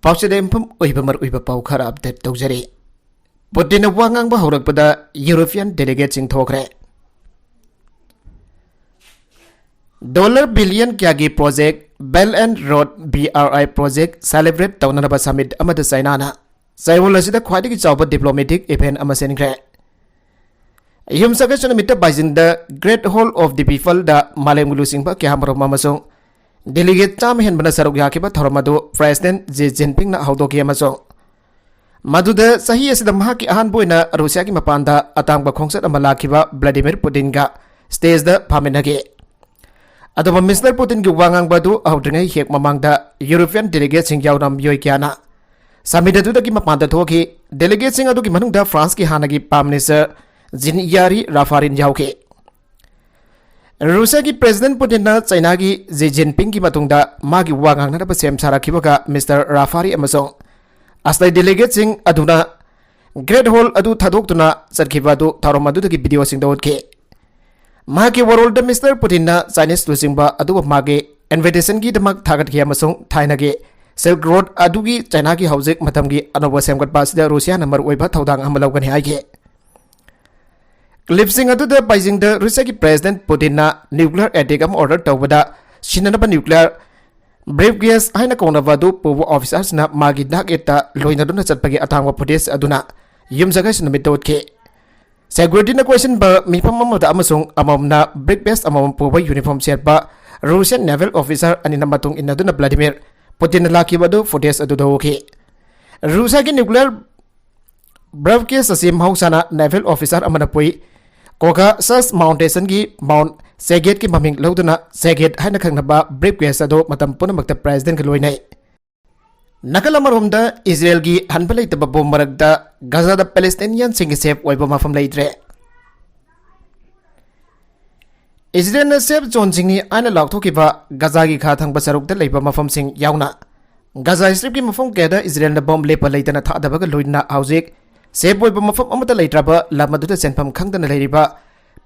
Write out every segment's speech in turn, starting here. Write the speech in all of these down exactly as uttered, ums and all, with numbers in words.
ꯄꯥꯎꯆꯦꯗ ꯌꯨꯝꯐꯝ ꯑꯣꯏꯕ ꯃꯔꯨꯑꯣꯏꯕ ꯄꯥꯎ ꯈꯔ ꯑꯞꯗꯦꯠ ꯇꯧꯖꯔꯤ꯫ ꯄꯨꯇꯤꯟꯅ ꯋꯥ ꯉꯥꯡꯕ ꯍꯧꯔꯛꯄꯗ ꯌꯨꯔꯣꯄꯤꯌꯟ ꯗꯦꯂꯤꯒꯦꯠꯁꯤꯡ ꯊꯣꯛꯈ꯭ꯔꯦ꯫ ꯗꯣꯂꯔ ꯕꯤꯂꯤꯌꯟ ꯀꯌꯥꯒꯤ project, Belt and Road, B R I project celebrate ꯇꯧꯅꯅꯕ ꯁꯃꯤꯠ ꯑꯃꯗ ꯆꯥꯏꯅꯥꯅ ꯆꯌꯣꯜ ꯑꯁꯤꯗ ꯈ꯭ꯋꯥꯏꯗꯒꯤ ꯆꯥꯎꯕ ꯗꯤꯄ꯭ꯂꯣꯃꯦꯇꯤꯛ ꯏꯚꯦꯟꯠ ꯑꯃ ꯁꯤꯟꯈ꯭ꯔꯦ꯫ ꯌꯨꯝꯁꯀꯩꯁ ꯅꯨꯃꯤꯠꯇ ꯕꯥꯏꯖꯤꯡꯗ Great Hall of the Peopleꯗ ꯃꯥꯂꯦꯝꯒꯤ ꯂꯨꯆꯤꯡꯕ ꯀꯌꯥꯃꯔꯨꯝ ꯑꯃꯁꯨꯡ ꯗꯦꯂꯤꯒꯦꯠ ꯆꯥꯝꯃ ꯍꯦꯟꯕꯅ ꯁꯔꯨꯛ ꯌꯥꯈꯤꯕ ꯊꯧꯔꯝ ꯑꯗꯨ ꯄ꯭ꯔꯦꯁꯤꯗꯦꯟꯠ ꯖꯤ ꯖꯤꯟꯄꯤꯡꯅ ꯍꯧꯗꯣꯛꯈꯤ ꯑꯃꯁꯨꯡ ꯃꯗꯨꯗ ꯆꯍꯤ ꯑꯁꯤꯗ ꯃꯍꯥꯛꯀꯤ ꯑꯍꯥꯟꯕ ꯑꯣꯏꯅ ꯔꯨꯁꯤꯌꯥꯒꯤ ꯃꯄꯥꯟꯗ ꯑꯇꯥꯡꯕ ꯈꯣꯡꯆꯠ ꯑꯃ ꯂꯥꯛꯈꯤꯕ ꯚ꯭ꯂꯥꯗꯤꯃꯤꯔ ꯄꯨꯇꯤꯟꯒ ꯁ꯭ꯇꯦꯖꯗ ꯐꯝꯃꯤꯟꯅꯈꯤ꯫ ꯑꯗꯨꯕꯨ ꯃꯤꯁꯇꯔ ꯄꯨꯇꯤꯟꯒꯤ ꯋꯥ ꯉꯥꯡꯕ ꯑꯗꯨ ꯍꯧꯗ꯭ꯔꯤꯉꯩ ꯍꯦꯛ ꯃꯃꯥꯡꯗ ꯌꯨꯔꯣꯄꯤꯌꯟ ꯗꯦꯂꯤꯒꯦꯠꯁꯤꯡ ꯌꯥꯎꯅ ꯃꯤꯑꯣꯏ ꯀꯌꯥꯅ ꯁꯃꯤꯠ ꯑꯗꯨꯗꯒꯤ ꯃꯄꯥꯟꯗ ꯊꯣꯛꯈꯤ꯫ ꯗꯦꯂꯤꯒꯦꯠꯁꯤꯡ ꯑꯗꯨꯒꯤ ꯃꯅꯨꯡꯗ ꯐ꯭ꯔꯥꯟꯁꯀꯤ ꯍꯥꯟꯅꯒꯤ ꯄ꯭ꯔꯥꯏꯝ ꯃꯤꯅꯤꯁꯇꯔ ꯖꯤꯟ ꯌꯥꯔꯤ ꯔꯥꯐꯥꯔꯤꯟ ꯌꯥꯎꯈꯤ꯫ ꯔꯨꯁꯤꯌꯥꯒꯤ ꯄ꯭ꯔꯦꯁꯤꯗꯦꯟꯠ ꯄꯨꯇꯤꯟꯅ ꯆꯥꯏꯅꯥꯒꯤ ꯖꯤ ꯖꯤꯟꯄꯤꯡꯒꯤ ꯃꯇꯨꯡꯗ ꯃꯥꯒꯤ ꯋꯥ ꯉꯥꯡꯅꯅꯕ ꯁꯦꯝ ꯁꯥꯔꯛꯈꯤꯕꯒ ꯃꯤꯁꯇꯔ ꯔꯥꯐꯥꯔꯤ ꯑꯃꯁꯨꯡ ꯑꯇꯩ ꯗꯦꯂꯤꯒꯦꯠꯁꯤꯡ ꯑꯗꯨꯅ ꯒ꯭ꯔꯦꯠ ꯍꯣꯜ ꯑꯗꯨ ꯊꯥꯗꯣꯛꯇꯨꯅ ꯆꯠꯈꯤꯕ ꯑꯗꯨ ꯊꯧꯔꯝ ꯑꯗꯨꯗꯒꯤ ꯚꯤꯗꯤꯑꯣꯁꯤꯡꯗ ꯎꯠꯈꯤ꯫ ꯃꯍꯥꯛꯀꯤ ꯋꯥꯔꯣꯜꯗ ꯃꯤꯁꯇꯔ ꯄꯨꯇꯤꯟꯅ ꯆꯥꯏꯅꯤꯁ ꯂꯨꯆꯤꯡꯕ ꯑꯗꯨꯕꯨ ꯃꯥꯒꯤ ꯏꯟꯚꯤꯇꯦꯁꯟꯒꯤꯗꯃꯛ ꯊꯥꯒꯠꯈꯤ ꯑꯃꯁꯨꯡ ꯊꯥꯏꯅꯒꯤ ꯁꯤꯜꯛ ꯔꯣꯗ ꯑꯗꯨꯒꯤ ꯆꯥꯏꯅꯥꯒꯤ ꯍꯧꯖꯤꯛ ꯃꯇꯝꯒꯤ ꯑꯅꯧꯕ ꯁꯦꯝꯒꯠꯄ ꯑꯁꯤꯗ ꯔꯨꯁꯤꯌꯥꯅ ꯃꯔꯨꯑꯣꯏꯕ ꯊꯧꯗꯥꯡ ꯑꯃ ꯂꯧꯒꯅꯤ ꯍꯥꯏꯈꯤ꯫ ꯀ꯭ꯂꯤꯞꯁꯤꯡ ꯑꯗꯨꯗ ꯕꯩꯖꯤꯡꯗ ꯔꯨꯁꯤꯌꯥꯒꯤ ꯄ꯭ꯔꯦꯁꯤꯗꯦꯟꯠ ꯄꯨꯇꯤꯟꯅ ꯅ꯭ꯌꯨꯀ꯭ꯂꯤꯌꯔ ꯑꯦꯇꯦꯛ ꯑꯃ ꯑꯣꯔꯗꯔ ꯇꯧꯕꯗ ꯁꯤꯖꯤꯟꯅꯅꯕ ꯅ꯭ꯌꯨꯀ꯭ꯂꯤꯌꯔ ꯕ꯭ꯔꯤꯐꯀꯦꯁ ꯍꯥꯏꯅ ꯀꯧꯅꯕ ꯑꯗꯨ ꯄꯨꯕ ꯑꯣꯐꯤꯁꯥꯔꯁꯤꯅ ꯃꯥꯒꯤ ꯅꯥꯛ ꯌꯦꯠꯇ ꯂꯣꯏꯅꯗꯨꯅ ꯆꯠꯄꯒꯤ ꯑꯇꯥꯡꯕ ꯐꯨꯇꯦꯖ ꯑꯗꯨꯅ ꯌꯨꯝꯁꯀꯩꯁ ꯅꯨꯃꯤꯠꯇ ꯎꯠꯈꯤ꯫ ꯁꯦꯀ꯭ꯌꯨꯔꯤꯇꯤꯅ ꯀꯣꯏꯁꯤꯟꯕ ꯃꯤꯐꯝ ꯑꯃꯗ ꯑꯃꯁꯨꯡ ꯑꯃꯃꯝꯅ ꯕ꯭ꯔꯤꯐꯀꯦꯁ ꯑꯃꯃꯝ ꯄꯨꯕ ꯌꯨꯅꯤꯐꯣꯔꯝ ꯁꯦꯠꯄ ꯔꯨꯁꯤꯌꯟ ꯅꯦꯚꯦꯜ ꯑꯣꯐꯤꯁꯥꯔ ꯑꯅꯤꯅ ꯃꯇꯨꯡ ꯏꯟꯅꯗꯨꯅ ꯚ꯭ꯂꯥꯗꯤꯃꯤꯔ ꯄꯨꯇꯤꯟꯅ ꯂꯥꯛꯈꯤꯕ ꯑꯗꯨ ꯐꯨꯇꯦꯖ ꯑꯗꯨꯗ ꯎꯈꯤ꯫ ꯔꯨꯁꯤꯌꯥꯒꯤ ꯅ꯭ꯌꯨꯀ꯭ꯂꯤꯌꯔ ꯕ꯭ꯔꯤꯐꯀꯦꯁ ꯑꯁꯤ ꯃꯍꯧꯁꯥꯅ ꯅꯦꯚꯦꯜ ꯑꯣꯐꯤꯁꯥꯔ ꯑꯃꯅ ꯄꯨꯏ꯫ ꯀꯣꯀꯥꯁꯁ ꯃꯥꯎꯟꯇꯦꯁꯟꯒꯤ ꯃꯥꯎꯟꯠ ꯁꯦꯒꯦꯠꯀꯤ ꯃꯃꯤꯡ ꯂꯧꯗꯨꯅ ꯁꯦꯒꯦꯠ ꯍꯥꯏꯅ ꯈꯪꯅꯕ ꯕ꯭ꯔꯤꯐꯀꯦꯁ ꯑꯗꯨ ꯃꯇꯝ ꯄꯨꯝꯅꯃꯛꯇ ꯄ꯭ꯔꯦꯁꯤꯗꯦꯟꯠꯀ ꯂꯣꯏꯅꯩ꯫ ꯅꯥꯀꯜ ꯑꯃꯔꯣꯝꯗ ꯏꯖꯔꯦꯜꯒꯤ ꯍꯟꯕ ꯂꯩꯇꯕ ꯕꯣꯝ ꯃꯔꯛꯇ ꯒꯖꯥꯗ ꯄꯦꯂꯦꯁꯇꯥꯏꯅꯤꯌꯟꯁꯤꯡꯒꯤ ꯁꯦꯐ ꯑꯣꯏꯕ ꯃꯐꯝ ꯂꯩꯇ꯭ꯔꯦ꯫ ꯏꯖꯔꯦꯜꯅ ꯁꯦꯐ ꯖꯣꯟꯁꯤꯡꯅꯤ ꯍꯥꯏꯅ ꯂꯥꯎꯊꯣꯛꯈꯤꯕ ꯒꯖꯥꯒꯤ ꯈꯥ ꯊꯪꯕ ꯁꯔꯨꯛꯇ ꯂꯩꯕ ꯃꯐꯝꯁꯤꯡ ꯌꯥꯎꯅ ꯒꯖꯥ ꯁ꯭ꯇ꯭ꯔꯤꯞꯀꯤ ꯃꯐꯝ ꯀꯌꯥꯗ ꯏꯖꯔꯦꯜꯅ ꯕꯣꯝ ꯂꯦꯞꯄ ꯂꯩꯇꯅ ꯊꯥꯗꯕꯒ ꯂꯣꯏꯅꯅ ꯍꯧꯖꯤꯛ ꯁꯦꯐ ꯑꯣꯏꯕ ꯃꯐꯝ ꯑꯃꯠꯇ ꯂꯩꯇ꯭ꯔꯕ ꯂꯝ ꯑꯗꯨꯗ ꯆꯦꯟꯐꯝ ꯈꯪꯗꯅ ꯂꯩꯔꯤꯕ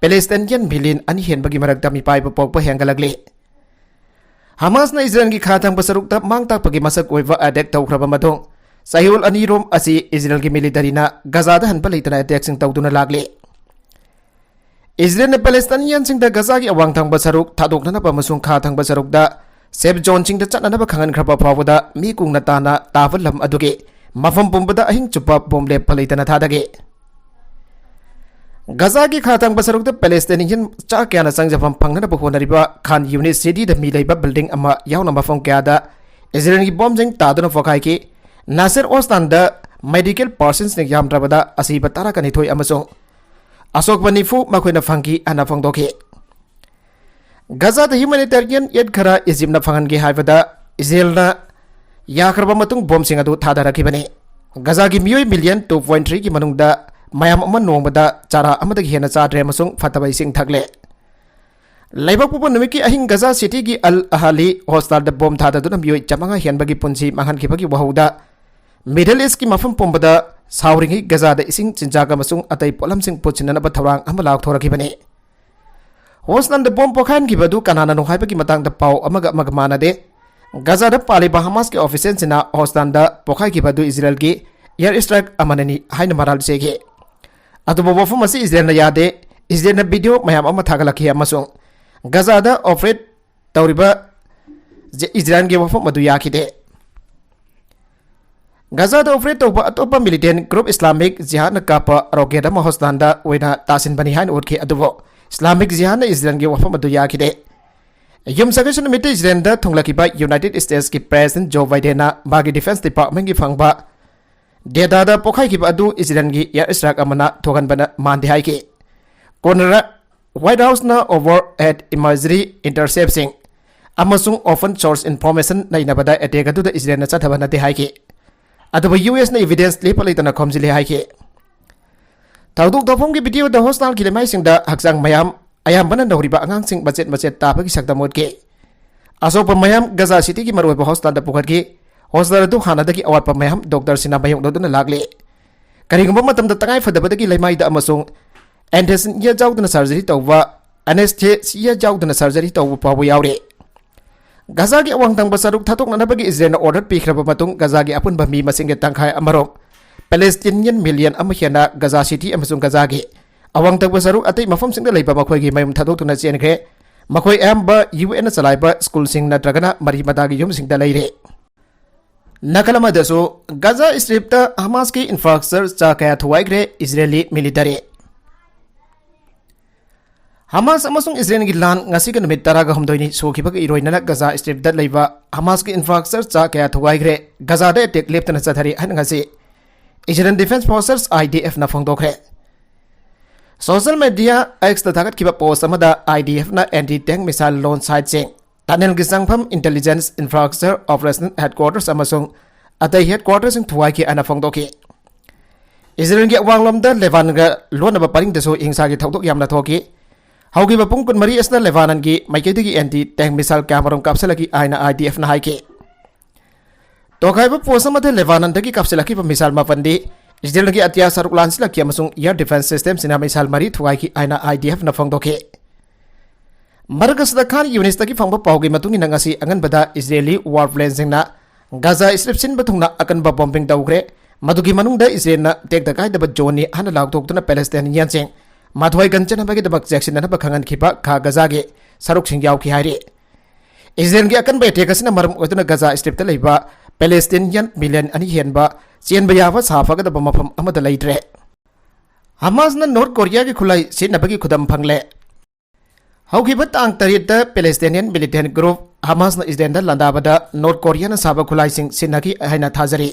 ꯄꯦꯂꯦꯁꯇꯥꯏꯅꯤꯌꯟ ꯃꯤꯂꯤꯌꯟ ꯑꯅꯤ ꯍꯦꯟꯕꯒꯤ ꯃꯔꯛꯇ ꯃꯤꯄꯥꯏꯕ ꯄꯣꯛꯄ ꯍꯦꯟꯒꯠꯂꯛꯂꯤ꯫ ꯍꯃꯥꯁꯅ ꯏꯖꯔꯦꯜꯒꯤ ꯈꯥ ꯊꯪꯕ ꯁꯔꯨꯛꯇ ꯃꯥꯡ ꯇꯥꯛꯄꯒꯤ ꯃꯁꯛ ꯑꯣꯏꯕ ꯑꯦꯇꯦꯛ ꯇꯧꯈ꯭ꯔꯕ ꯃꯇꯨꯡ, ꯆꯌꯣꯜ ꯑꯅꯤꯔꯣꯝ ꯑꯁꯤ ꯏꯖꯔꯦꯜꯒꯤ ꯃꯤꯂꯤꯇꯔꯤꯅ ꯒꯖꯥꯗ ꯍꯟꯕ ꯂꯩꯇꯅ ꯑꯦꯇꯦꯛꯁꯤꯡ ꯇꯧꯗꯨꯅ ꯂꯥꯛꯂꯤ꯫ ꯏꯖꯔꯦꯜꯅ ꯄꯦꯂꯦꯁꯇꯥꯏꯅꯤꯌꯟꯁꯤꯡꯗ ꯒꯖꯥꯒꯤ ꯑꯋꯥꯡ ꯊꯪꯕ ꯁꯔꯨꯛ ꯊꯥꯗꯣꯛꯅꯅꯕ ꯑꯃꯁꯨꯡ ꯈꯥ ꯊꯪꯕ ꯁꯔꯨꯛꯇ ꯁꯦꯐ ꯖꯣꯟꯁꯤꯡꯗ ꯆꯠꯅꯅꯕ ꯈꯪꯍꯟꯈ꯭ꯔꯕ ꯐꯥꯎꯕꯗ ꯃꯤ ꯀꯨꯡꯅ ꯇꯥꯅ ꯇꯥꯕ ꯂꯝ ꯑꯗꯨꯒꯤ ꯃꯐꯝ ꯄꯨꯝꯕꯗ ꯑꯍꯤꯡ ꯆꯨꯞꯄ ꯕꯣꯝ ꯂꯦꯞꯄ ꯂꯩꯇꯅ ꯊꯥꯗꯒꯦ꯫ ꯒꯖꯥꯒꯤ ꯈꯥ ꯊꯪꯕ ꯁꯔꯨꯛꯇ ꯄꯦꯂꯦꯁꯇꯥꯏꯅꯤꯌꯟ ꯆꯥ ꯀꯌꯥꯅ ꯆꯪꯖꯐꯝ ꯐꯪꯅꯅꯕ ꯍꯣꯠꯅꯔꯤꯕ ꯈꯥꯟ ꯌꯨꯅꯤꯁ ꯁꯤꯇꯤꯗ ꯃꯤ ꯂꯩꯕ ꯕꯤꯜꯗꯤꯡ ꯑꯃ ꯌꯥꯎꯅ ꯃꯐꯝ ꯀꯌꯥꯗ ꯏꯖꯔꯦꯜꯒꯤ ꯕꯣꯝꯁꯤꯡ ꯇꯥꯗꯨꯅ ꯄꯣꯈꯥꯏꯈꯤ꯫ ꯅꯥꯁꯤꯔ ꯍꯣꯁꯇꯥꯟꯗ ꯃꯦꯗꯤꯀꯦꯜ ꯄꯥꯔꯁꯟꯁꯤꯡ ꯌꯥꯝꯗ꯭ꯔꯕꯗ ꯑꯁꯤꯕ ꯇꯔꯥꯅꯤꯊꯣꯏ ꯑꯃꯁꯨꯡ ꯑꯁꯣꯛꯄ ꯅꯤꯐꯨ ꯃꯈꯣꯏꯅ ꯐꯪꯈꯤ ꯍꯥꯏꯅ ꯐꯣꯡꯗꯣꯛꯈꯤ꯫ ꯒꯖꯥꯗ ꯍ꯭ꯌꯨꯃꯦꯅꯤꯇꯦꯔꯤꯌꯟ ꯑꯦꯗ ꯈꯔ ꯏꯖꯤꯞꯅ ꯐꯪꯍꯟꯒꯦ ꯍꯥꯏꯕꯗ ꯏꯖꯔꯦꯜꯅ ꯌꯥꯈ꯭ꯔꯕ ꯃꯇꯨꯡ ꯕꯣꯝꯁꯤꯡ ꯑꯗꯨ ꯊꯥꯗꯔꯛꯈꯤꯕꯅꯤ꯫ ꯒꯖꯥꯒꯤ ꯃꯤꯑꯣꯏ ꯃꯤꯂꯤꯌꯟ ꯇꯨ ꯄꯣꯏꯟ ꯊ꯭ꯔꯤꯒꯤ ꯃꯅꯨꯡꯗ ꯃꯌꯥꯝ ꯑꯃ ꯅꯣꯡꯃꯗ ꯆꯥꯔꯥ ꯑꯃꯗꯒꯤ ꯍꯦꯟꯅ ꯆꯥꯗ꯭ꯔꯦ ꯑꯃꯁꯨꯡ ꯐꯠꯇꯕ ꯏꯁꯤꯡ ꯊꯛꯂꯦ꯫ ꯂꯩꯕꯥꯛꯄꯣꯛꯄ ꯅꯨꯃꯤꯠꯀꯤ ꯑꯍꯤꯡ ꯒꯖꯥ ꯁꯤꯇꯤꯒꯤ ꯑꯜ ꯑꯍꯥꯂꯤ ꯍꯣꯁꯇꯥꯜꯗ ꯕꯣꯝ ꯊꯥꯗꯗꯨꯅ ꯃꯤꯑꯣꯏ ꯆꯥꯃꯉꯥ ꯍꯦꯟꯕꯒꯤ ꯄꯨꯟꯁꯤ ꯃꯥꯡꯍꯟꯈꯤꯕꯒꯤ ꯋꯥꯍꯧꯗ ꯃꯤꯗꯜ ꯏꯁꯀꯤ ꯃꯐꯝ ꯄꯨꯝꯕꯗ ꯁꯥꯎꯔꯤꯉꯩ ꯒꯖꯥꯗ ꯏꯁꯤꯡ, ꯆꯤꯟꯖꯥꯛ ꯑꯃꯁꯨꯡ ꯑꯇꯩ ꯄꯣꯠꯂꯝꯁꯤꯡ ꯄꯨꯠꯁꯤꯟꯅꯅꯕ ꯊꯧꯔꯥꯡ ꯑꯃ ꯂꯥꯎꯊꯣꯔꯛꯈꯤꯕꯅꯤ꯫ ꯍꯣꯁꯇꯥꯟꯗ ꯕꯣꯝ ꯄꯣꯈꯥꯏꯍꯟꯈꯤꯕ ꯑꯗꯨ ꯀꯅꯥꯅꯅꯣ ꯍꯥꯏꯕꯒꯤ ꯃꯇꯥꯡꯗ ꯄꯥꯎ ꯑꯃꯒ ꯑꯃꯒ ꯃꯥꯟꯅꯗꯦ꯫ ꯒꯖꯥꯗ ꯄꯥꯜꯂꯤꯕ ꯍꯃꯥꯁꯀꯤ ꯑꯣꯐꯤꯁꯤꯌꯦꯜꯁꯤꯡꯅ ꯍꯣꯁꯇꯥꯟꯗ ꯄꯣꯈꯥꯏꯈꯤꯕ ꯑꯗꯨ ꯏꯖꯔꯦꯜꯒꯤ ꯑꯦꯌꯔ ꯁ꯭ꯇ꯭ꯔꯥꯏꯛ ꯑꯃꯅꯅꯤ ꯍꯥꯏꯅ ꯃꯔꯥꯜ ꯁꯤꯈꯤ꯫ ꯑꯗꯨꯕꯨ ꯋꯥꯐꯝ ꯑꯁꯤ ꯏꯖꯔꯦꯜꯅ ꯌꯥꯗꯦ꯫ ꯏꯖꯔꯦꯜꯅ ꯚꯤꯗꯤꯑꯣ ꯃꯌꯥꯝ ꯑꯃ ꯊꯥꯒꯠꯂꯛꯈꯤ ꯑꯃꯁꯨꯡ ꯒꯖꯥꯗ ꯑꯣꯄꯔꯦꯠ ꯇꯧꯔꯤꯕ ꯖ-, ꯏꯖꯔꯦꯜꯒꯤ ꯋꯥꯐꯝ ꯑꯗꯨ ꯌꯥꯈꯤꯗꯦ꯫ ꯒꯖꯥꯗ ꯑꯣꯄꯔꯦꯠ ꯇꯧꯕ ꯑꯇꯣꯞꯄ ꯃꯤꯂꯤꯇꯦꯟ ꯒ꯭ꯔꯨꯞ ꯏꯁꯂꯥꯃꯤꯛ ꯖꯤꯍꯥꯗꯅ ꯀꯥꯞꯄ ꯔꯣꯀꯦꯠ ꯑꯃ ꯍꯣꯁꯇꯥꯟꯗ ꯑꯣꯏꯅ ꯇꯥꯁꯤꯟꯕꯅꯤ ꯍꯥꯏꯅ ꯎꯠꯈꯤ, ꯑꯗꯨꯕꯨ ꯏꯁꯂꯥꯃꯤꯛ ꯖꯤꯍꯥꯗꯅ ꯏꯖꯔꯦꯜꯒꯤ ꯋꯥꯐꯝ ꯑꯗꯨ ꯌꯥꯈꯤꯗꯦ꯫ ꯌꯨꯝꯁꯥꯀꯩꯁꯥ ꯅꯨꯃꯤꯠꯇ ꯏꯖꯔꯦꯜꯗ ꯊꯨꯡꯂꯈꯤꯕ ꯌꯨꯅꯥꯏꯇꯦꯗ ꯁ꯭ꯇꯦꯠꯁꯀꯤ ꯄ꯭ꯔꯦꯁꯤꯗꯦꯟꯠ ꯖꯣ ꯕꯥꯏꯗꯦꯟꯅ ꯃꯥꯒꯤ ꯗꯤꯐꯦꯟꯁ ꯗꯤꯄꯥꯔꯠꯃꯦꯟꯠꯀꯤ ꯐꯪꯕ ꯗꯦꯇꯥꯗ ꯄꯣꯈꯥꯏꯈꯤꯕ ꯑꯗꯨ ꯏꯖꯔꯦꯜꯒꯤ ꯑꯦꯌꯔ ꯁ꯭ꯇ꯭ꯔꯥꯏꯛ ꯑꯃꯅ ꯊꯣꯛꯍꯟꯕꯅ ꯃꯥꯟꯗꯦ ꯍꯥꯏꯈꯤ꯫ ꯀꯣꯟꯅꯔ ꯋꯥꯏꯠ ꯍꯥꯎꯁꯅ ꯑꯣꯚꯔꯍꯦꯗ ꯏꯃꯔꯖꯔꯤ ꯏꯟꯇꯔꯁꯦꯞꯁꯤꯡ ꯑꯃꯁꯨꯡ ꯑꯣꯄꯟ ꯁꯣꯔꯁ ꯏꯟꯐꯣꯔꯃꯦꯁꯟ ꯅꯩꯅꯕꯗ ꯑꯦꯇꯦꯛ ꯑꯗꯨꯗ ꯏꯖꯔꯦꯜꯅ ꯆꯠꯊꯕ ꯅꯠꯇꯦ ꯍꯥꯏꯈꯤ꯫ ꯑꯗꯨꯕꯨ ꯌꯨ ꯑꯦꯁꯅ ꯏꯚꯤꯗꯦꯟꯁ ꯂꯦꯞꯄ ꯂꯩꯇꯅ ꯈꯣꯝꯖꯤꯜꯂꯤ ꯍꯥꯏꯈꯤ꯫ ꯊꯧꯗꯣꯛ ꯊꯣꯛꯐꯝꯒꯤ ꯚꯤꯗꯤꯑꯣꯗ ꯍꯣꯁꯇꯥꯜꯒꯤ ꯂꯩꯃꯥꯏꯁꯤꯡꯗ ꯍꯛꯆꯥꯡ ꯃꯌꯥꯝ, ꯑꯌꯥꯝꯕꯅ ꯅꯧꯔꯤꯕ ꯑꯉꯥꯡꯁꯤꯡ, ꯃꯆꯦꯠ ꯃꯆꯦꯠ ꯇꯥꯕꯒꯤ ꯁꯛꯇꯝ ꯎꯠꯈꯤ꯫ ꯑꯁꯣꯛꯄ ꯃꯌꯥꯝ ꯒꯖꯥ ꯁꯤꯇꯤꯒꯤ ꯃꯔꯨꯑꯣꯏꯕ ꯍꯣꯁꯇꯥꯜꯗ ꯄꯨꯈꯠꯈꯤ꯫ ꯍꯣꯁꯇꯥꯜ ꯑꯗꯨ ꯍꯥꯟꯅꯗꯒꯤ ꯑꯋꯥꯠꯄ ꯃꯌꯥꯝ ꯗꯣꯛꯇꯔꯁꯤꯡꯅ ꯃꯥꯌꯣꯛꯅꯗꯨꯅ ꯂꯥꯛꯂꯤ꯫ ꯀꯔꯤꯒꯨꯝꯕ ꯃꯇꯝꯗ ꯇꯉꯥꯏ ꯐꯗꯕꯗꯒꯤ ꯂꯩꯃꯥꯏꯗ ꯑꯃꯁꯨꯡ ꯑꯦꯅꯦꯁꯊꯦꯁꯤꯌꯥ ꯌꯥꯎꯗꯅ ꯁꯔꯖꯔꯤ ꯇꯧꯕ, ꯑꯦꯅꯦꯁꯊꯦꯁꯤꯌꯥ ꯌꯥꯎꯗꯅ ꯁꯔꯖꯔꯤ ꯇꯧꯕ ꯐꯥꯎꯕ ꯌꯥꯎꯔꯤ꯫ ꯒꯖꯥꯒꯤ ꯑꯋꯥꯡ ꯊꯪꯕ ꯁꯔꯨꯛ ꯊꯥꯗꯣꯛꯅꯅꯕꯒꯤ ꯏꯖꯔꯦꯜꯅ ꯑꯣꯔꯗꯔ ꯄꯤꯈ꯭ꯔꯕ ꯃꯇꯨꯡ, ꯒꯖꯥꯒꯤ ꯑꯄꯨꯟꯕ ꯃꯤ ꯃꯁꯤꯡꯒꯤ ꯇꯪꯈꯥꯏ ꯑꯃꯔꯣꯝ, ꯄꯦꯂꯦꯁꯇꯤꯅꯤꯌꯟ ꯃꯤꯂꯤꯌꯟ ꯑꯃ ꯍꯦꯟꯅ ꯒꯖꯥ ꯁꯤꯇꯤ ꯑꯃꯁꯨꯡ ꯒꯖꯥꯒꯤ ꯑꯋꯥꯡ ꯊꯪꯕ ꯁꯔꯨꯛ ꯑꯇꯩ ꯃꯐꯝꯁꯤꯡꯗ ꯂꯩꯕ ꯃꯈꯣꯏꯒꯤ ꯃꯌꯨꯝ ꯊꯥꯗꯣꯛꯇꯨꯅ ꯆꯦꯟꯈ꯭ꯔꯦ꯫ ꯃꯈꯣꯏ ꯑꯌꯥꯝꯕ ꯌꯨ ꯑꯦꯟꯅ ꯆꯂꯥꯏꯕ ꯁ꯭ꯀꯨꯜꯁꯤꯡ ꯅꯠꯇ꯭ꯔꯒꯅ ꯃꯔꯤ ꯃꯇꯥꯒꯤ ꯌꯨꯝꯁꯤꯡꯗ ꯂꯩꯔꯦ꯫ ꯅꯥꯀꯜ ꯑꯃꯗꯁꯨ, ꯒꯖꯥ ꯁ꯭ꯇ꯭ꯔꯤꯞꯇ ꯍꯃꯥꯁꯀꯤ ꯏꯟꯐ꯭ꯔꯥꯁ꯭ꯇ꯭ꯔꯛꯆꯔ ꯀꯌꯥ ꯊꯨꯒꯥꯏꯈ꯭ꯔꯦ ꯏꯖꯔꯦꯂꯤ ꯃꯤꯂꯤꯇꯔꯤ꯫ ꯍꯃꯥꯁ ꯑꯃꯁꯨꯡ ꯏꯖꯔꯦꯜꯒꯤ ꯂꯥꯟ ꯉꯁꯤꯒꯤ ꯅꯨꯃꯤꯠ ꯇꯔꯥꯒ ꯍꯨꯝꯗꯣꯏꯅꯤ ꯁꯨꯈꯤꯕꯒ ꯏꯔꯣꯏꯅꯅ ꯒꯖꯥ ꯁ꯭ꯇ꯭ꯔꯤꯞꯇ ꯂꯩꯕ ꯍꯃꯥꯁꯀꯤ ꯏꯟꯐ꯭ꯔꯥꯁ꯭ꯇ꯭ꯔꯛꯆꯔ ꯀꯌꯥ ꯊꯨꯒꯥꯏꯈ꯭ꯔꯦ꯫ ꯒꯖꯥꯗ ꯑꯦꯇꯦꯛ ꯂꯦꯞꯇꯅ ꯆꯠꯊꯔꯤ ꯍꯥꯏꯅ ꯉꯁꯤ Israel defence forces, I D ꯑꯦꯐꯅ ꯐꯣꯡꯗꯣꯛꯈ꯭ꯔꯦ꯫ ꯁꯣꯁꯤꯌꯦꯜ ꯃꯤꯗꯤꯌꯥ ꯑꯦꯛꯁꯇ ꯊꯥꯒꯠꯈꯤꯕ ꯄꯣꯁ ꯑꯃꯗ, ꯑꯥꯏ ꯗꯤ ꯑꯦꯐꯅ ꯑꯦꯟꯇꯤ ꯇꯦꯡ ꯃꯤꯁꯥꯏꯜ ꯂꯣꯟꯆ ꯁꯥꯏꯠꯁꯤꯡ, ꯇꯅꯦꯜꯒꯤ ꯆꯪꯐꯝ, ꯏꯟꯇꯦꯂꯤꯖꯦꯟꯁ, ꯏꯟꯐ꯭ꯔꯥꯁ꯭ꯇ꯭ꯔꯛꯆꯔ, ꯑꯣꯄꯔꯦꯁꯅꯦꯜ ꯍꯦꯗꯀ꯭ꯋꯥꯇꯔꯁ ꯑꯃꯁꯨꯡ ꯑꯇꯩ ꯍꯦꯗꯀ꯭ꯋꯥꯇꯔꯁꯤꯡ ꯊꯨꯒꯥꯏꯈꯤ ꯍꯥꯏꯅ ꯐꯣꯡꯗꯣꯛꯈꯤ꯫ ꯏꯖꯔꯦꯜꯒꯤ ꯑꯋꯥꯡꯂꯣꯝꯗ ꯂꯦꯕꯥꯟꯒ ꯂꯣꯟꯅꯕ ꯄꯔꯤꯡꯗꯁꯨ ꯍꯤꯡꯁꯥꯒꯤ ꯊꯧꯗꯣꯛ ꯌꯥꯝꯅ ꯊꯣꯛꯈꯤ꯫ ꯍꯧꯈꯤꯕ ꯄꯨꯡ ꯀꯨꯟꯃꯔꯤ ꯑꯁꯤꯗ ꯂꯦꯕꯥꯅꯟꯒꯤ ꯃꯥꯏꯀꯩꯗꯒꯤ ꯑꯦꯟꯇꯤ ꯇꯦꯡ ꯃꯤꯁꯥꯏꯜ ꯀꯌꯥꯃꯔꯨꯝ ꯀꯥꯞꯁꯤꯜꯂꯛꯈꯤ ꯍꯥꯏꯅ ꯑꯥꯏ ꯗꯤ ꯑꯦꯐꯅ ꯍꯥꯏꯈꯤ꯫ ꯇꯣꯈꯥꯏꯕ ꯄꯣꯁ ꯑꯃꯗ ꯂꯦꯕꯥꯅꯟꯗꯒꯤ ꯀꯥꯞꯁꯤꯜꯂꯛꯈꯤꯕ ꯃꯤꯁꯥꯏꯜ ꯃꯥꯄꯟꯗꯤ ꯏꯖꯔꯦꯜꯒꯤ ꯑꯇꯤꯌꯥ ꯁꯔꯨꯛ ꯂꯥꯟꯁꯤꯜꯂꯛꯈꯤ ꯑꯃꯁꯨꯡ ꯑꯦꯌꯔ ꯗꯤꯐꯦꯟꯁ ꯁꯤꯁꯇꯦꯝꯁꯤꯡꯅ ꯃꯤꯁꯥꯏꯜ ꯃꯔꯤ ꯊꯨꯒꯥꯏꯈꯤ ꯍꯥꯏꯅ ꯑꯥꯏ ꯗꯤ ꯑꯦꯐꯅ ꯐꯣꯡꯗꯣꯛꯈꯤ꯫ ꯃꯔꯛ ꯑꯁꯤꯗ, ꯈꯥꯟ ꯌꯨꯅꯤꯁꯇꯒꯤ ꯐꯪꯕ ꯄꯥꯎꯒꯤ ꯃꯇꯨꯡ ꯏꯟꯅ, ꯉꯁꯤ ꯑꯉꯟꯕꯗ ꯏꯖꯔꯦꯂꯤ ꯋꯥꯔ ꯄ꯭ꯂꯦꯟꯁꯤꯡꯅ ꯒꯥꯖꯥ ꯁ꯭ꯇ꯭ꯔꯤꯞ ꯁꯤꯟꯕ ꯊꯨꯡꯅ ꯑꯀꯟꯕ ꯕꯣꯝꯕꯤꯡ ꯇꯧꯈ꯭ꯔꯦ꯫ ꯃꯗꯨꯒꯤ ꯃꯅꯨꯡꯗ ꯏꯖꯔꯦꯜꯅ ꯇꯦꯛꯇ ꯀꯥꯏꯗꯕ ꯖꯣꯟꯅꯤ ꯍꯥꯏꯅ ꯂꯥꯎꯊꯣꯛꯇꯨꯅ ꯄꯦꯂꯦꯁꯇꯥꯏꯅꯤꯌꯟꯁꯤꯡ ꯃꯊ꯭ꯋꯥꯏ ꯀꯟꯖꯅꯕꯒꯤꯗꯃꯛ ꯆꯦꯛꯁꯤꯟꯅꯅꯕ ꯈꯪꯍꯟꯈꯤꯕ ꯈꯥ ꯒꯥꯖꯥꯒꯤ ꯁꯔꯨꯛꯁꯤꯡ ꯌꯥꯎꯈꯤ ꯍꯥꯏꯔꯤ꯫ ꯏꯖꯔꯦꯜꯒꯤ ꯑꯀꯟꯕ ꯑꯦꯇꯦꯛ ꯑꯁꯤꯅ ꯃꯔꯝ ꯑꯣꯏꯗꯨꯅ ꯒꯥꯖꯥ ꯁ꯭ꯇ꯭ꯔꯤꯞꯇ ꯂꯩꯕ ꯄꯦꯂꯦꯁꯇꯤꯅꯤꯌꯟ ꯃꯤꯂꯤꯌꯟ ꯑꯅꯤ ꯍꯦꯟꯕ ꯆꯦꯟꯕ ꯌꯥꯕ ꯁꯥꯐꯒꯗꯕ ꯃꯐꯝ ꯑꯃꯗ ꯂꯩꯇ꯭ꯔꯦ꯫ ꯍꯃꯥꯁꯅ ꯅꯣꯔꯠ ꯀꯣꯔꯤꯌꯥꯒꯤ ꯈꯨꯠꯂꯥꯏ ꯁꯤꯖꯤꯟꯅꯕꯒꯤ ꯈꯨꯗꯝ ꯐꯪꯂꯦ꯫ ꯍꯧꯈꯤꯕ ꯇꯥꯡ ꯇꯔꯦꯠꯇ ꯄꯦꯂꯦꯁꯇꯤꯅꯤꯌꯟ ꯃꯤꯂꯤꯇꯦꯟ ꯒ꯭ꯔꯨꯞ ꯍꯃꯥꯁꯅ ꯏꯖꯔꯦꯜꯗ ꯂꯥꯟꯗꯥꯕꯗ ꯅꯣꯔꯠ ꯀꯣꯔꯤꯌꯥꯅ ꯁꯥꯕ ꯈꯨꯠꯂꯥꯏꯁꯤꯡ ꯁꯤꯖꯤꯟꯅꯈꯤ ꯍꯥꯏꯅ ꯊꯥꯖꯔꯤ꯫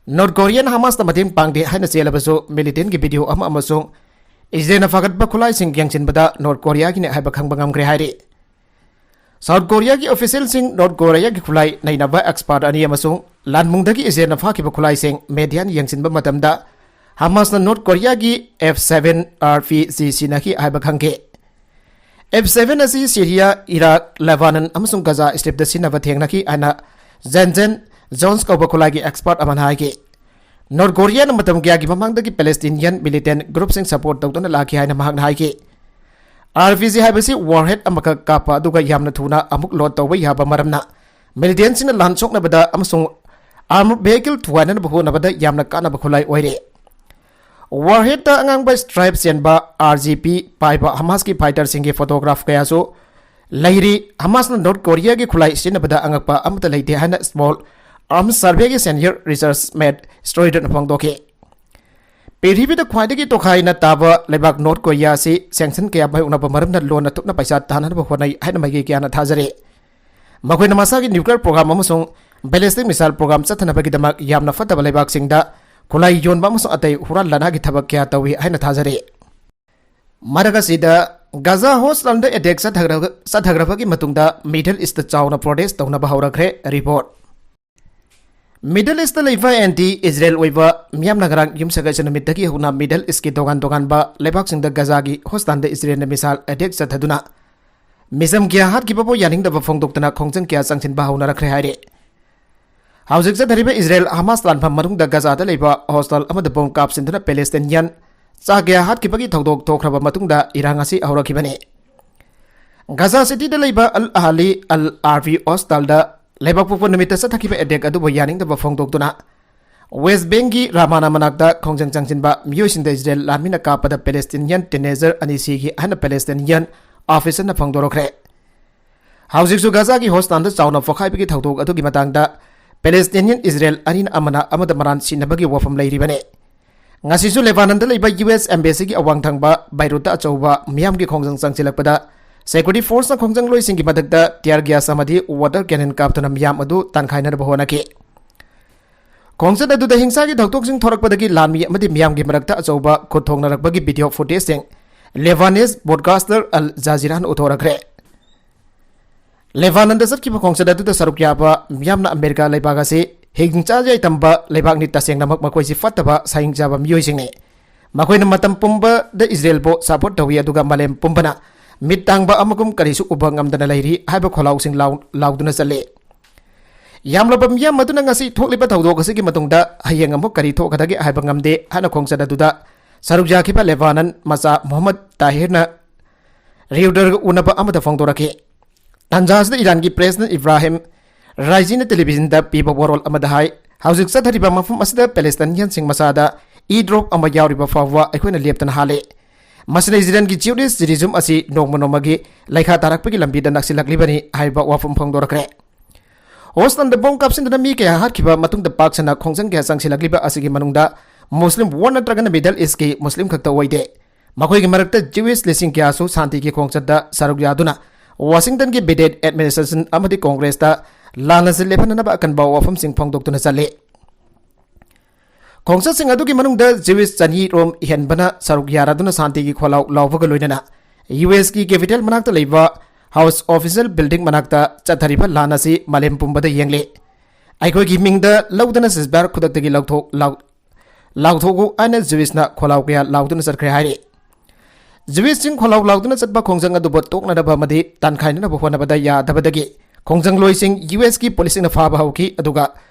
ꯅꯣꯔꯠ ꯀꯣꯔꯤꯌꯥꯅ ꯍꯃꯥꯁꯇ ꯃꯇꯦꯡ ꯄꯥꯡꯗꯦ ꯍꯥꯏꯅ ꯆꯦꯜꯂꯕꯁꯨ, ꯃꯤꯂꯤꯇꯦꯟꯒꯤ ꯚꯤꯗꯤꯑꯣ ꯑꯃ ꯑꯃꯁꯨꯡ ꯏꯖꯔꯦꯜꯅ ꯐꯥꯒꯠꯄ ꯈꯨꯠꯂꯥꯏꯁꯤꯡ ꯌꯦꯡꯁꯤꯟꯕꯗ ꯅꯣꯔꯠ ꯀꯣꯔꯤꯌꯥꯒꯤꯅꯤ ꯍꯥꯏꯕ ꯈꯪꯕ ꯉꯝꯈ꯭ꯔꯦ ꯍꯥꯏꯔꯤ꯫ ꯁꯥꯎꯠ ꯀꯣꯔꯤꯌꯥꯒꯤ ꯑꯣꯐꯤꯁꯤꯌꯦꯜꯁꯤꯡ ꯅꯣꯔꯠ ꯀꯣꯔꯤꯌꯥꯒꯤ ꯈꯨꯠꯂꯥꯏ ꯅꯩꯅꯕ ꯑꯦꯛꯁꯄꯥꯔꯠ ꯑꯅꯤ ꯑꯃꯁꯨꯡ ꯂꯥꯟꯃꯨꯡꯗꯒꯤ ꯏꯖꯔꯦꯜꯅ ꯐꯥꯈꯤꯕ ꯈꯨꯠꯂꯥꯏꯁꯤꯡ ꯃꯦꯗꯤꯌꯥꯅ ꯌꯦꯡꯁꯤꯟꯕ ꯃꯇꯝꯗ, ꯍꯃꯥꯁꯅ ꯅꯣꯔꯠ ꯀꯣꯔꯤꯌꯥꯒꯤ F seven R P G ꯁꯤꯖꯤꯟꯅꯈꯤ ꯍꯥꯏꯕ ꯈꯪꯈꯤ꯫ ꯑꯦꯐ ꯁꯚꯦꯟ ꯑꯁꯤ ꯁꯤꯔꯤꯌꯥ, ꯏꯔꯥꯛ, ꯂꯦꯕꯥꯅꯟ ꯑꯃꯁꯨꯡ ꯒꯥꯖꯥ ꯁ꯭ꯇ꯭ꯔꯤꯞꯇ ꯁꯤꯖꯤꯟꯅꯕ ꯊꯦꯡꯅꯈꯤ ꯍꯥꯏꯅ ꯖꯦꯟꯖꯦꯟ ꯖꯣꯟꯁ ꯀꯧꯕ ꯈꯨꯠꯂꯥꯏꯒꯤ ꯑꯦꯛꯁꯄꯥꯔꯠ ꯑꯃꯅ ꯍꯥꯏꯈꯤ꯫ ꯅꯣꯔꯠ ꯀꯣꯔꯤꯌꯥꯅ ꯃꯇꯝ ꯀꯌꯥꯒꯤ ꯃꯃꯥꯡꯗꯒꯤ ꯄꯦꯂꯦꯁꯇꯤꯅꯤꯌꯟ ꯃꯤꯂꯤꯇꯦꯟ ꯒ꯭ꯔꯨꯞꯁꯤꯡ ꯁꯄꯣꯔꯠ ꯇꯧꯗꯨꯅ ꯂꯥꯛꯈꯤ ꯍꯥꯏꯅ ꯃꯍꯥꯛꯅ ꯍꯥꯏꯈꯤ꯫ ꯑꯥꯔ ꯄꯤ ꯖꯤ ꯍꯥꯏꯕꯁꯤ warhead ꯑꯃꯈꯛ ꯀꯥꯞꯄ ꯑꯗꯨꯒ ꯌꯥꯝꯅ ꯊꯨꯅ ꯑꯃꯨꯛ load ꯇꯧꯕ ꯌꯥꯕ ꯃꯔꯝꯅ militantꯁꯤꯡꯅ ꯂꯥꯟ ꯁꯣꯛꯅꯕꯗ ꯑꯃꯁꯨꯡ armored vehicle ꯊꯨꯒꯥꯏꯅꯅꯕ ꯍꯣꯠꯅꯕꯗ ꯌꯥꯝꯅ ꯀꯥꯟꯅꯕ ꯈꯨꯠꯂꯥꯏ ꯑꯣꯏꯔꯤ꯫ Warheadꯇ ꯑꯉꯥꯡꯕ stripe ꯆꯦꯟꯕ R G P ꯄꯥꯏꯕ ꯍꯃꯥꯁꯀꯤ fighterꯁꯤꯡꯒꯤ photograph ꯀꯌꯥꯁꯨ ꯂꯩꯔꯤ꯫ ꯍꯃꯥꯁꯅ North Koreaꯒꯤ ꯈꯨꯠꯂꯥꯏ ꯁꯤꯖꯤꯟꯅꯕꯗ ꯑꯉꯛꯄ ꯑꯃꯠꯇ ꯂꯩꯇꯦ ꯍꯥꯏꯅ Small Arms Surveyꯒꯤ senior research Matt Storydenꯅ ꯐꯣꯡꯗꯣꯛꯈꯤ꯫ ꯄ꯭ꯔꯤꯊꯤꯕꯤꯗ ꯈ꯭ꯋꯥꯏꯗꯒꯤ ꯇꯣꯈꯥꯏꯅ ꯇꯥꯕ ꯂꯩꯕꯥꯛ North Korea ꯑꯁꯤ sanction ꯀꯌꯥ ꯃꯥꯌꯣꯛꯅꯕ ꯃꯔꯝꯅ ꯂꯣꯟꯅ ꯊꯨꯞꯅ ꯄꯩꯁꯥ ꯇꯥꯟꯅꯅꯕ ꯍꯣꯠꯅꯩ ꯍꯥꯏꯅ ꯃꯥꯏꯀꯩ ꯀꯌꯥꯅ ꯊꯥꯖꯔꯤ꯫ ꯃꯈꯣꯏꯅ ꯃꯁꯥꯒꯤ nuclear program ꯑꯃꯁꯨꯡ ballistic missile program ꯆꯠꯊꯅꯕꯒꯤꯗꯃꯛ ꯌꯥꯝꯅ ꯐꯠꯇꯕ ꯂꯩꯕꯥꯛꯁꯤꯡꯗ ꯈꯨꯠꯂꯥꯏ ꯌꯣꯟꯕ ꯑꯃꯁꯨꯡ ꯑꯇꯩ ꯍꯨꯔꯥꯟ ꯂꯥꯟꯅꯥꯒꯤ ꯊꯕꯛ ꯀꯌꯥ ꯇꯧꯏ ꯍꯥꯏꯅ ꯊꯥꯖꯔꯤ꯫ ꯃꯔꯛ ꯑꯁꯤꯗ Gaza hospitalꯗ attack ꯆꯠꯊꯈ꯭ꯔ-, ꯆꯠꯊꯈ꯭ꯔꯕꯒꯤ ꯃꯇꯨꯡꯗ Middle Eastꯇ ꯆꯥꯎꯅ protest ꯇꯧꯅꯕ ꯍꯧꯔꯛꯈ꯭ꯔꯦ꯫ Report꯫ Middle Eastꯇ ꯂꯩꯕ anti Israel ꯑꯣꯏꯕ ꯃꯤꯌꯥꯝꯅ ꯉꯔꯥꯡ ꯌꯨꯝꯁꯀꯩꯁ ꯅꯨꯃꯤꯠꯇꯒꯤ ꯍꯧꯅ Middle Eastꯀꯤ ꯇꯣꯉꯥꯟ ꯇꯣꯉꯥꯟꯕ ꯂꯩꯕꯥꯛꯁꯤꯡꯗ Gazaꯒꯤ hospitalꯗ Israelꯅ missile attack ꯆꯠꯊꯗꯨꯅ ꯃꯤꯆꯝ ꯀꯌꯥ ꯍꯥꯠꯈꯤꯕꯕꯨ ꯌꯥꯅꯤꯡꯗꯕ ꯐꯣꯡꯗꯣꯛꯇꯨꯅ ꯈꯣꯡꯖꯪ ꯀꯌꯥ ꯆꯪꯁꯤꯟꯕ ꯍꯧꯅꯔꯛꯈ꯭ꯔꯦ ꯍꯥꯏꯔꯤ꯫ ꯍꯧꯖꯤꯛ ꯆꯠꯊꯔꯤꯕ Israel Hamas ꯂꯥꯟꯐꯝ ꯃꯅꯨꯡꯗ Gazaꯗ ꯂꯩꯕ hostel ꯑꯃꯗ bomb ꯀꯥꯞꯁꯤꯟꯗꯨꯅ Palestinian ꯆꯥ ꯀꯌꯥ ꯍꯥꯠꯈꯤꯕꯒꯤ ꯊꯧꯗꯣꯛ ꯊꯣꯛꯈ꯭ꯔꯕ ꯃꯇꯨꯡꯗ ꯏꯔꯥꯡ ꯑꯁꯤ ꯍꯧꯔꯛꯈꯤꯕꯅꯤ꯫ Gaza Cityꯗ ꯂꯩꯕ Al Ahli Al Arfi hospitalꯗ ꯂꯩꯕꯥꯛꯄꯣꯛꯄ ꯅꯨꯃꯤꯠꯇ ꯆꯠꯊꯈꯤꯕ attack ꯑꯗꯨꯕꯨ ꯌꯥꯅꯤꯡꯗꯕ ꯐꯣꯡꯗꯣꯛꯇꯨꯅ West Bankꯒꯤ Ramallah ꯃꯅꯥꯛꯇ ꯈꯣꯡꯖꯪ ꯆꯪꯁꯤꯟꯕ ꯃꯤꯑꯣꯏꯁꯤꯡꯗ Israel ꯂꯥꯟꯃꯤꯅ ꯀꯥꯞꯄꯗ Palestinian teenager ꯑꯅꯤ ꯁꯤꯈꯤ ꯍꯥꯏꯅ Palestinian officerꯅ ꯐꯣꯡꯗꯣꯔꯛꯈ꯭ꯔꯦ꯫ ꯍꯧꯖꯤꯛꯁꯨ Gazaꯒꯤ hospitalꯗ ꯆꯥꯎꯅ ꯄꯣꯈꯥꯏꯕꯒꯤ ꯊꯧꯗꯣꯛ ꯑꯗꯨꯒꯤ ꯃꯇꯥꯡꯗ Palestinian Israel ꯑꯅꯤꯅ ꯑꯃꯅ ꯑꯃꯗ ꯃꯔꯥꯟ ꯁꯤꯟꯅꯕꯒꯤ ꯋꯥꯐꯝ ꯂꯩꯔꯤꯕꯅꯤ꯫ ꯉꯁꯤꯁꯨ Lebanonꯗ ꯂꯩꯕ U S Embassyꯒꯤ ꯑꯋꯥꯡ ꯊꯪꯕ Beirutꯇ ꯑꯆꯧꯕ ꯃꯤꯌꯥꯝꯒꯤ ꯈꯣꯡꯖꯪ ꯆꯪꯁꯤꯜꯂꯛꯄꯗ security forceꯅ ꯈꯣꯡꯖꯪꯂꯣꯏꯁꯤꯡꯒꯤ ꯃꯊꯛꯇ tear gas ꯑꯃꯗꯤ water cannon ꯀꯥꯞꯇꯨꯅ ꯃꯤꯌꯥꯝ ꯑꯗꯨ ꯇꯥꯟꯈꯥꯏꯅꯅꯕ ꯍꯣꯠꯅꯈꯤ꯫ ꯈꯣꯡꯆꯠ ꯑꯗꯨꯗ ꯍꯤꯡꯁꯥꯒꯤ ꯊꯧꯗꯣꯛꯁꯤꯡ ꯊꯣꯔꯛꯄꯗꯒꯤ ꯂꯥꯟꯃꯤ ꯑꯃꯗꯤ ꯃꯤꯌꯥꯝꯒꯤ ꯃꯔꯛꯇ ꯑꯆꯧꯕ ꯈꯨꯠ ꯊꯣꯡꯅꯔꯛꯄꯒꯤ video footageꯁꯤꯡ Lebanese broadcaster Al Jazeeraꯅ ꯎꯠꯊꯣꯔꯛꯈ꯭ꯔꯦ꯫ Lebanonꯗ ꯆꯠꯈꯤꯕ ꯈꯣꯡꯆꯠ ꯑꯗꯨꯗ ꯁꯔꯨꯛ ꯌꯥꯕ ꯃꯤꯌꯥꯝꯅ ꯑꯃꯦꯔꯤꯀꯥ ꯂꯩꯕꯥꯛ ꯑꯁꯤ ꯍꯤꯡꯆꯥ ꯌꯥꯏꯇꯝꯕ ꯂꯩꯕꯥꯛꯅꯤ, ꯇꯁꯦꯡꯅꯃꯛ ꯃꯈꯣꯏꯁꯤ ꯐꯠꯇꯕ ꯁꯍꯤꯡ ꯆꯥꯕ ꯃꯤꯑꯣꯏꯁꯤꯡꯅꯤ꯫ ꯃꯈꯣꯏꯅ ꯃꯇꯝ ꯄꯨꯝꯕꯗ ꯏꯖꯔꯦꯜꯕꯨ support ꯇꯧꯏ, ꯑꯗꯨꯒ ꯃꯥꯂꯦꯝ ꯄꯨꯝꯕꯅ ꯃꯤꯠ ꯇꯥꯡꯕ ꯑꯃꯒꯨꯝ ꯀꯔꯤꯁꯨ ꯎꯕ ꯉꯝꯗꯅ ꯂꯩꯔꯤ ꯍꯥꯏꯕ ꯈꯣꯜꯂꯥꯎꯁꯤꯡ ꯂꯥꯎ-, ꯂꯥꯎꯗꯨꯅ ꯆꯠꯂꯤ꯫ ꯌꯥꯝꯂꯕ ꯃꯤꯌꯥꯝ ꯑꯗꯨꯅ ꯉꯁꯤ ꯊꯣꯛꯂꯤꯕ ꯊꯧꯗꯣꯛ ꯑꯁꯤꯒꯤ ꯃꯇꯨꯡꯗ ꯍꯌꯦꯡ ꯑꯃꯨꯛ ꯀꯔꯤ ꯊꯣꯛꯀꯗꯒꯦ ꯍꯥꯏꯕ ꯉꯝꯗꯦ ꯍꯥꯏꯅ ꯈꯣꯡꯆꯠ ꯑꯗꯨꯗ ꯁꯔꯨꯛ ꯌꯥꯈꯤꯕ ꯂꯦꯕꯥꯅꯟ ꯃꯆꯥ ꯃꯨꯍꯝꯃꯗ ꯇꯥꯍꯤꯔꯅ ꯔꯤꯎꯗꯔꯒ ꯎꯅꯕ ꯑꯃꯗ ꯐꯣꯡꯗꯣꯔꯛꯈꯤ꯫ ꯇꯥꯟꯖꯥ ꯑꯁꯤꯗ ꯏꯔꯥꯟꯒꯤ ꯄ꯭ꯔꯦꯁꯤꯗꯦꯟꯠ ꯏꯕ꯭ꯔꯥꯍꯤꯝ ꯔꯥꯏꯖꯤꯅ ꯇꯦꯂꯤꯚꯤꯖꯟꯗ ꯄꯤꯕ ꯋꯥꯔꯣꯜ ꯑꯃꯗ ꯍꯥꯏ, ꯍꯧꯖꯤꯛ ꯆꯠꯊꯔꯤꯕ ꯃꯐꯝ ꯑꯁꯤꯗ ꯄꯦꯂꯦꯁꯇꯥꯏꯟꯌꯟꯁꯤꯡ ꯃꯁꯥꯗ ꯏ ꯗ꯭ꯔꯣꯞ ꯑꯃ ꯌꯥꯎꯔꯤꯕ ꯐꯥꯎꯕ ꯑꯩꯈꯣꯏꯅ ꯂꯦꯞꯇꯅ ꯍꯥꯜꯂꯤ꯫ ꯃꯁꯤꯅ ꯏꯖꯔꯦꯜꯒꯤ ꯖꯤꯌꯨꯅꯤꯁ ꯖꯤꯔꯤꯖꯨꯝ ꯑꯁꯤ ꯅꯣꯡꯃ ꯅꯣꯡꯃꯒꯤ ꯂꯩꯈꯥ ꯇꯥꯔꯛꯄꯒꯤ ꯂꯝꯕꯤꯗ ꯅꯛꯁꯤꯜꯂꯛꯂꯤꯕꯅꯤ ꯍꯥꯏꯕ ꯋꯥꯐꯝ ꯐꯣꯡꯗꯣꯔꯛꯈ꯭ꯔꯦ꯫ ꯍꯣꯁꯇꯟꯗ ꯕꯣꯝ ꯀꯥꯞꯁꯤꯟꯗꯨꯅ ꯃꯤ ꯀꯌꯥ ꯍꯥꯠꯈꯤꯕ ꯃꯇꯨꯡꯗ ꯄꯥꯛ ꯁꯟꯅ ꯈꯣꯡꯖꯪ ꯀꯌꯥ ꯆꯪꯁꯤꯜꯂꯛꯂꯤꯕ ꯑꯁꯤꯒꯤ ꯃꯅꯨꯡꯗ ꯃꯨꯁꯂꯤꯝ ꯋꯥꯔꯜꯗ ꯅꯠꯇ꯭ꯔꯒꯅ ꯃꯤꯗꯜ ꯏꯁꯀꯤ ꯃꯨꯁꯂꯤꯝ ꯈꯛꯇ ꯑꯣꯏꯗꯦ꯫ ꯃꯈꯣꯏꯒꯤ ꯃꯔꯛꯇ ꯖꯤꯋꯤꯁ ꯂꯤꯁꯤꯡ ꯀꯌꯥꯁꯨ ꯁꯥꯟꯇꯤꯒꯤ ꯈꯣꯡꯆꯠꯇ ꯁꯔꯨꯛ ꯌꯥꯗꯨꯅ ꯋꯥꯁꯤꯡꯇꯟꯒꯤ ꯕꯤꯗꯦꯟ ꯑꯦꯗꯃꯤꯅꯤꯁꯇ꯭ꯔꯦꯁꯟ ꯑꯃꯗꯤ ꯀꯣꯡꯒ꯭ꯔꯦꯁꯇ ꯂꯥꯟ ꯑꯁꯤ ꯂꯦꯞꯍꯟꯅꯅꯕ ꯑꯀꯟꯕ ꯋꯥꯐꯝꯁꯤꯡ ꯐꯣꯡꯗꯣꯛꯇꯨꯅ ꯆꯠꯂꯤ꯫ ꯈꯣꯡꯆꯠꯁꯤꯡ ꯑꯗꯨꯒꯤ ꯃꯅꯨꯡꯗ ꯖꯤꯋꯤꯁ ꯆꯅꯤ ꯔꯣꯝ ꯍꯦꯟꯕꯅ ꯁꯔꯨꯛ ꯌꯥꯔꯗꯨꯅ ꯁꯥꯟꯇꯤꯒꯤ ꯈꯣꯜꯂꯥꯎ ꯂꯥꯎꯕꯒ ꯂꯣꯏꯅꯅ ꯌꯨ ꯑꯦꯁꯀꯤ ꯀꯦꯄꯤꯇꯦꯜ ꯃꯅꯥꯛꯇ ꯂꯩꯕ ꯍꯥꯎꯁ ꯑꯣꯐꯤꯁꯤꯌꯦꯜ ꯕꯤꯜꯗꯤꯡ ꯃꯅꯥꯛꯇ ꯆꯠꯊꯔꯤꯕ ꯂꯥꯟ ꯑꯁꯤ ꯃꯥꯂꯦꯝ ꯄꯨꯝꯕꯗ ꯌꯦꯡꯂꯤ꯫ "ꯑꯩꯈꯣꯏꯒꯤ ꯃꯤꯡꯗ ꯂꯧꯗꯅ ꯁꯤꯖꯕꯥꯔ ꯈꯨꯗꯛꯇꯒꯤ ꯂꯧꯊꯣꯛ-, ꯂꯥꯎ-, ꯂꯥꯎꯊꯣꯛꯎ" ꯍꯥꯏꯅ ꯖꯨꯏꯁꯅ ꯈꯣꯜꯂꯥꯎ ꯀꯌꯥ ꯂꯥꯎꯗꯨꯅ ꯆꯠꯈ꯭ꯔꯦ ꯍꯥꯏꯔꯤ꯫ ꯖꯨꯏꯁꯁꯤꯡ ꯈꯣꯜꯂꯥꯎ ꯂꯥꯎꯗꯨꯅ ꯆꯠꯄ ꯈꯣꯡꯖꯪ ꯑꯗꯨꯕꯨ ꯇꯣꯛꯅꯅꯕ ꯑꯃꯗꯤ ꯇꯥꯟꯈꯥꯏꯅꯅꯕ ꯍꯣꯠꯅꯕꯗ ꯌꯥꯗꯕꯗꯒꯤ ꯈꯣꯡꯖꯪꯂꯣꯏꯁꯤꯡ ꯌꯨ ꯑꯦꯁꯀꯤ ꯄꯨꯂꯤꯁꯁꯤꯡꯅ ꯐꯥꯕ ꯍꯧꯈꯤ, ꯑꯗꯨꯒ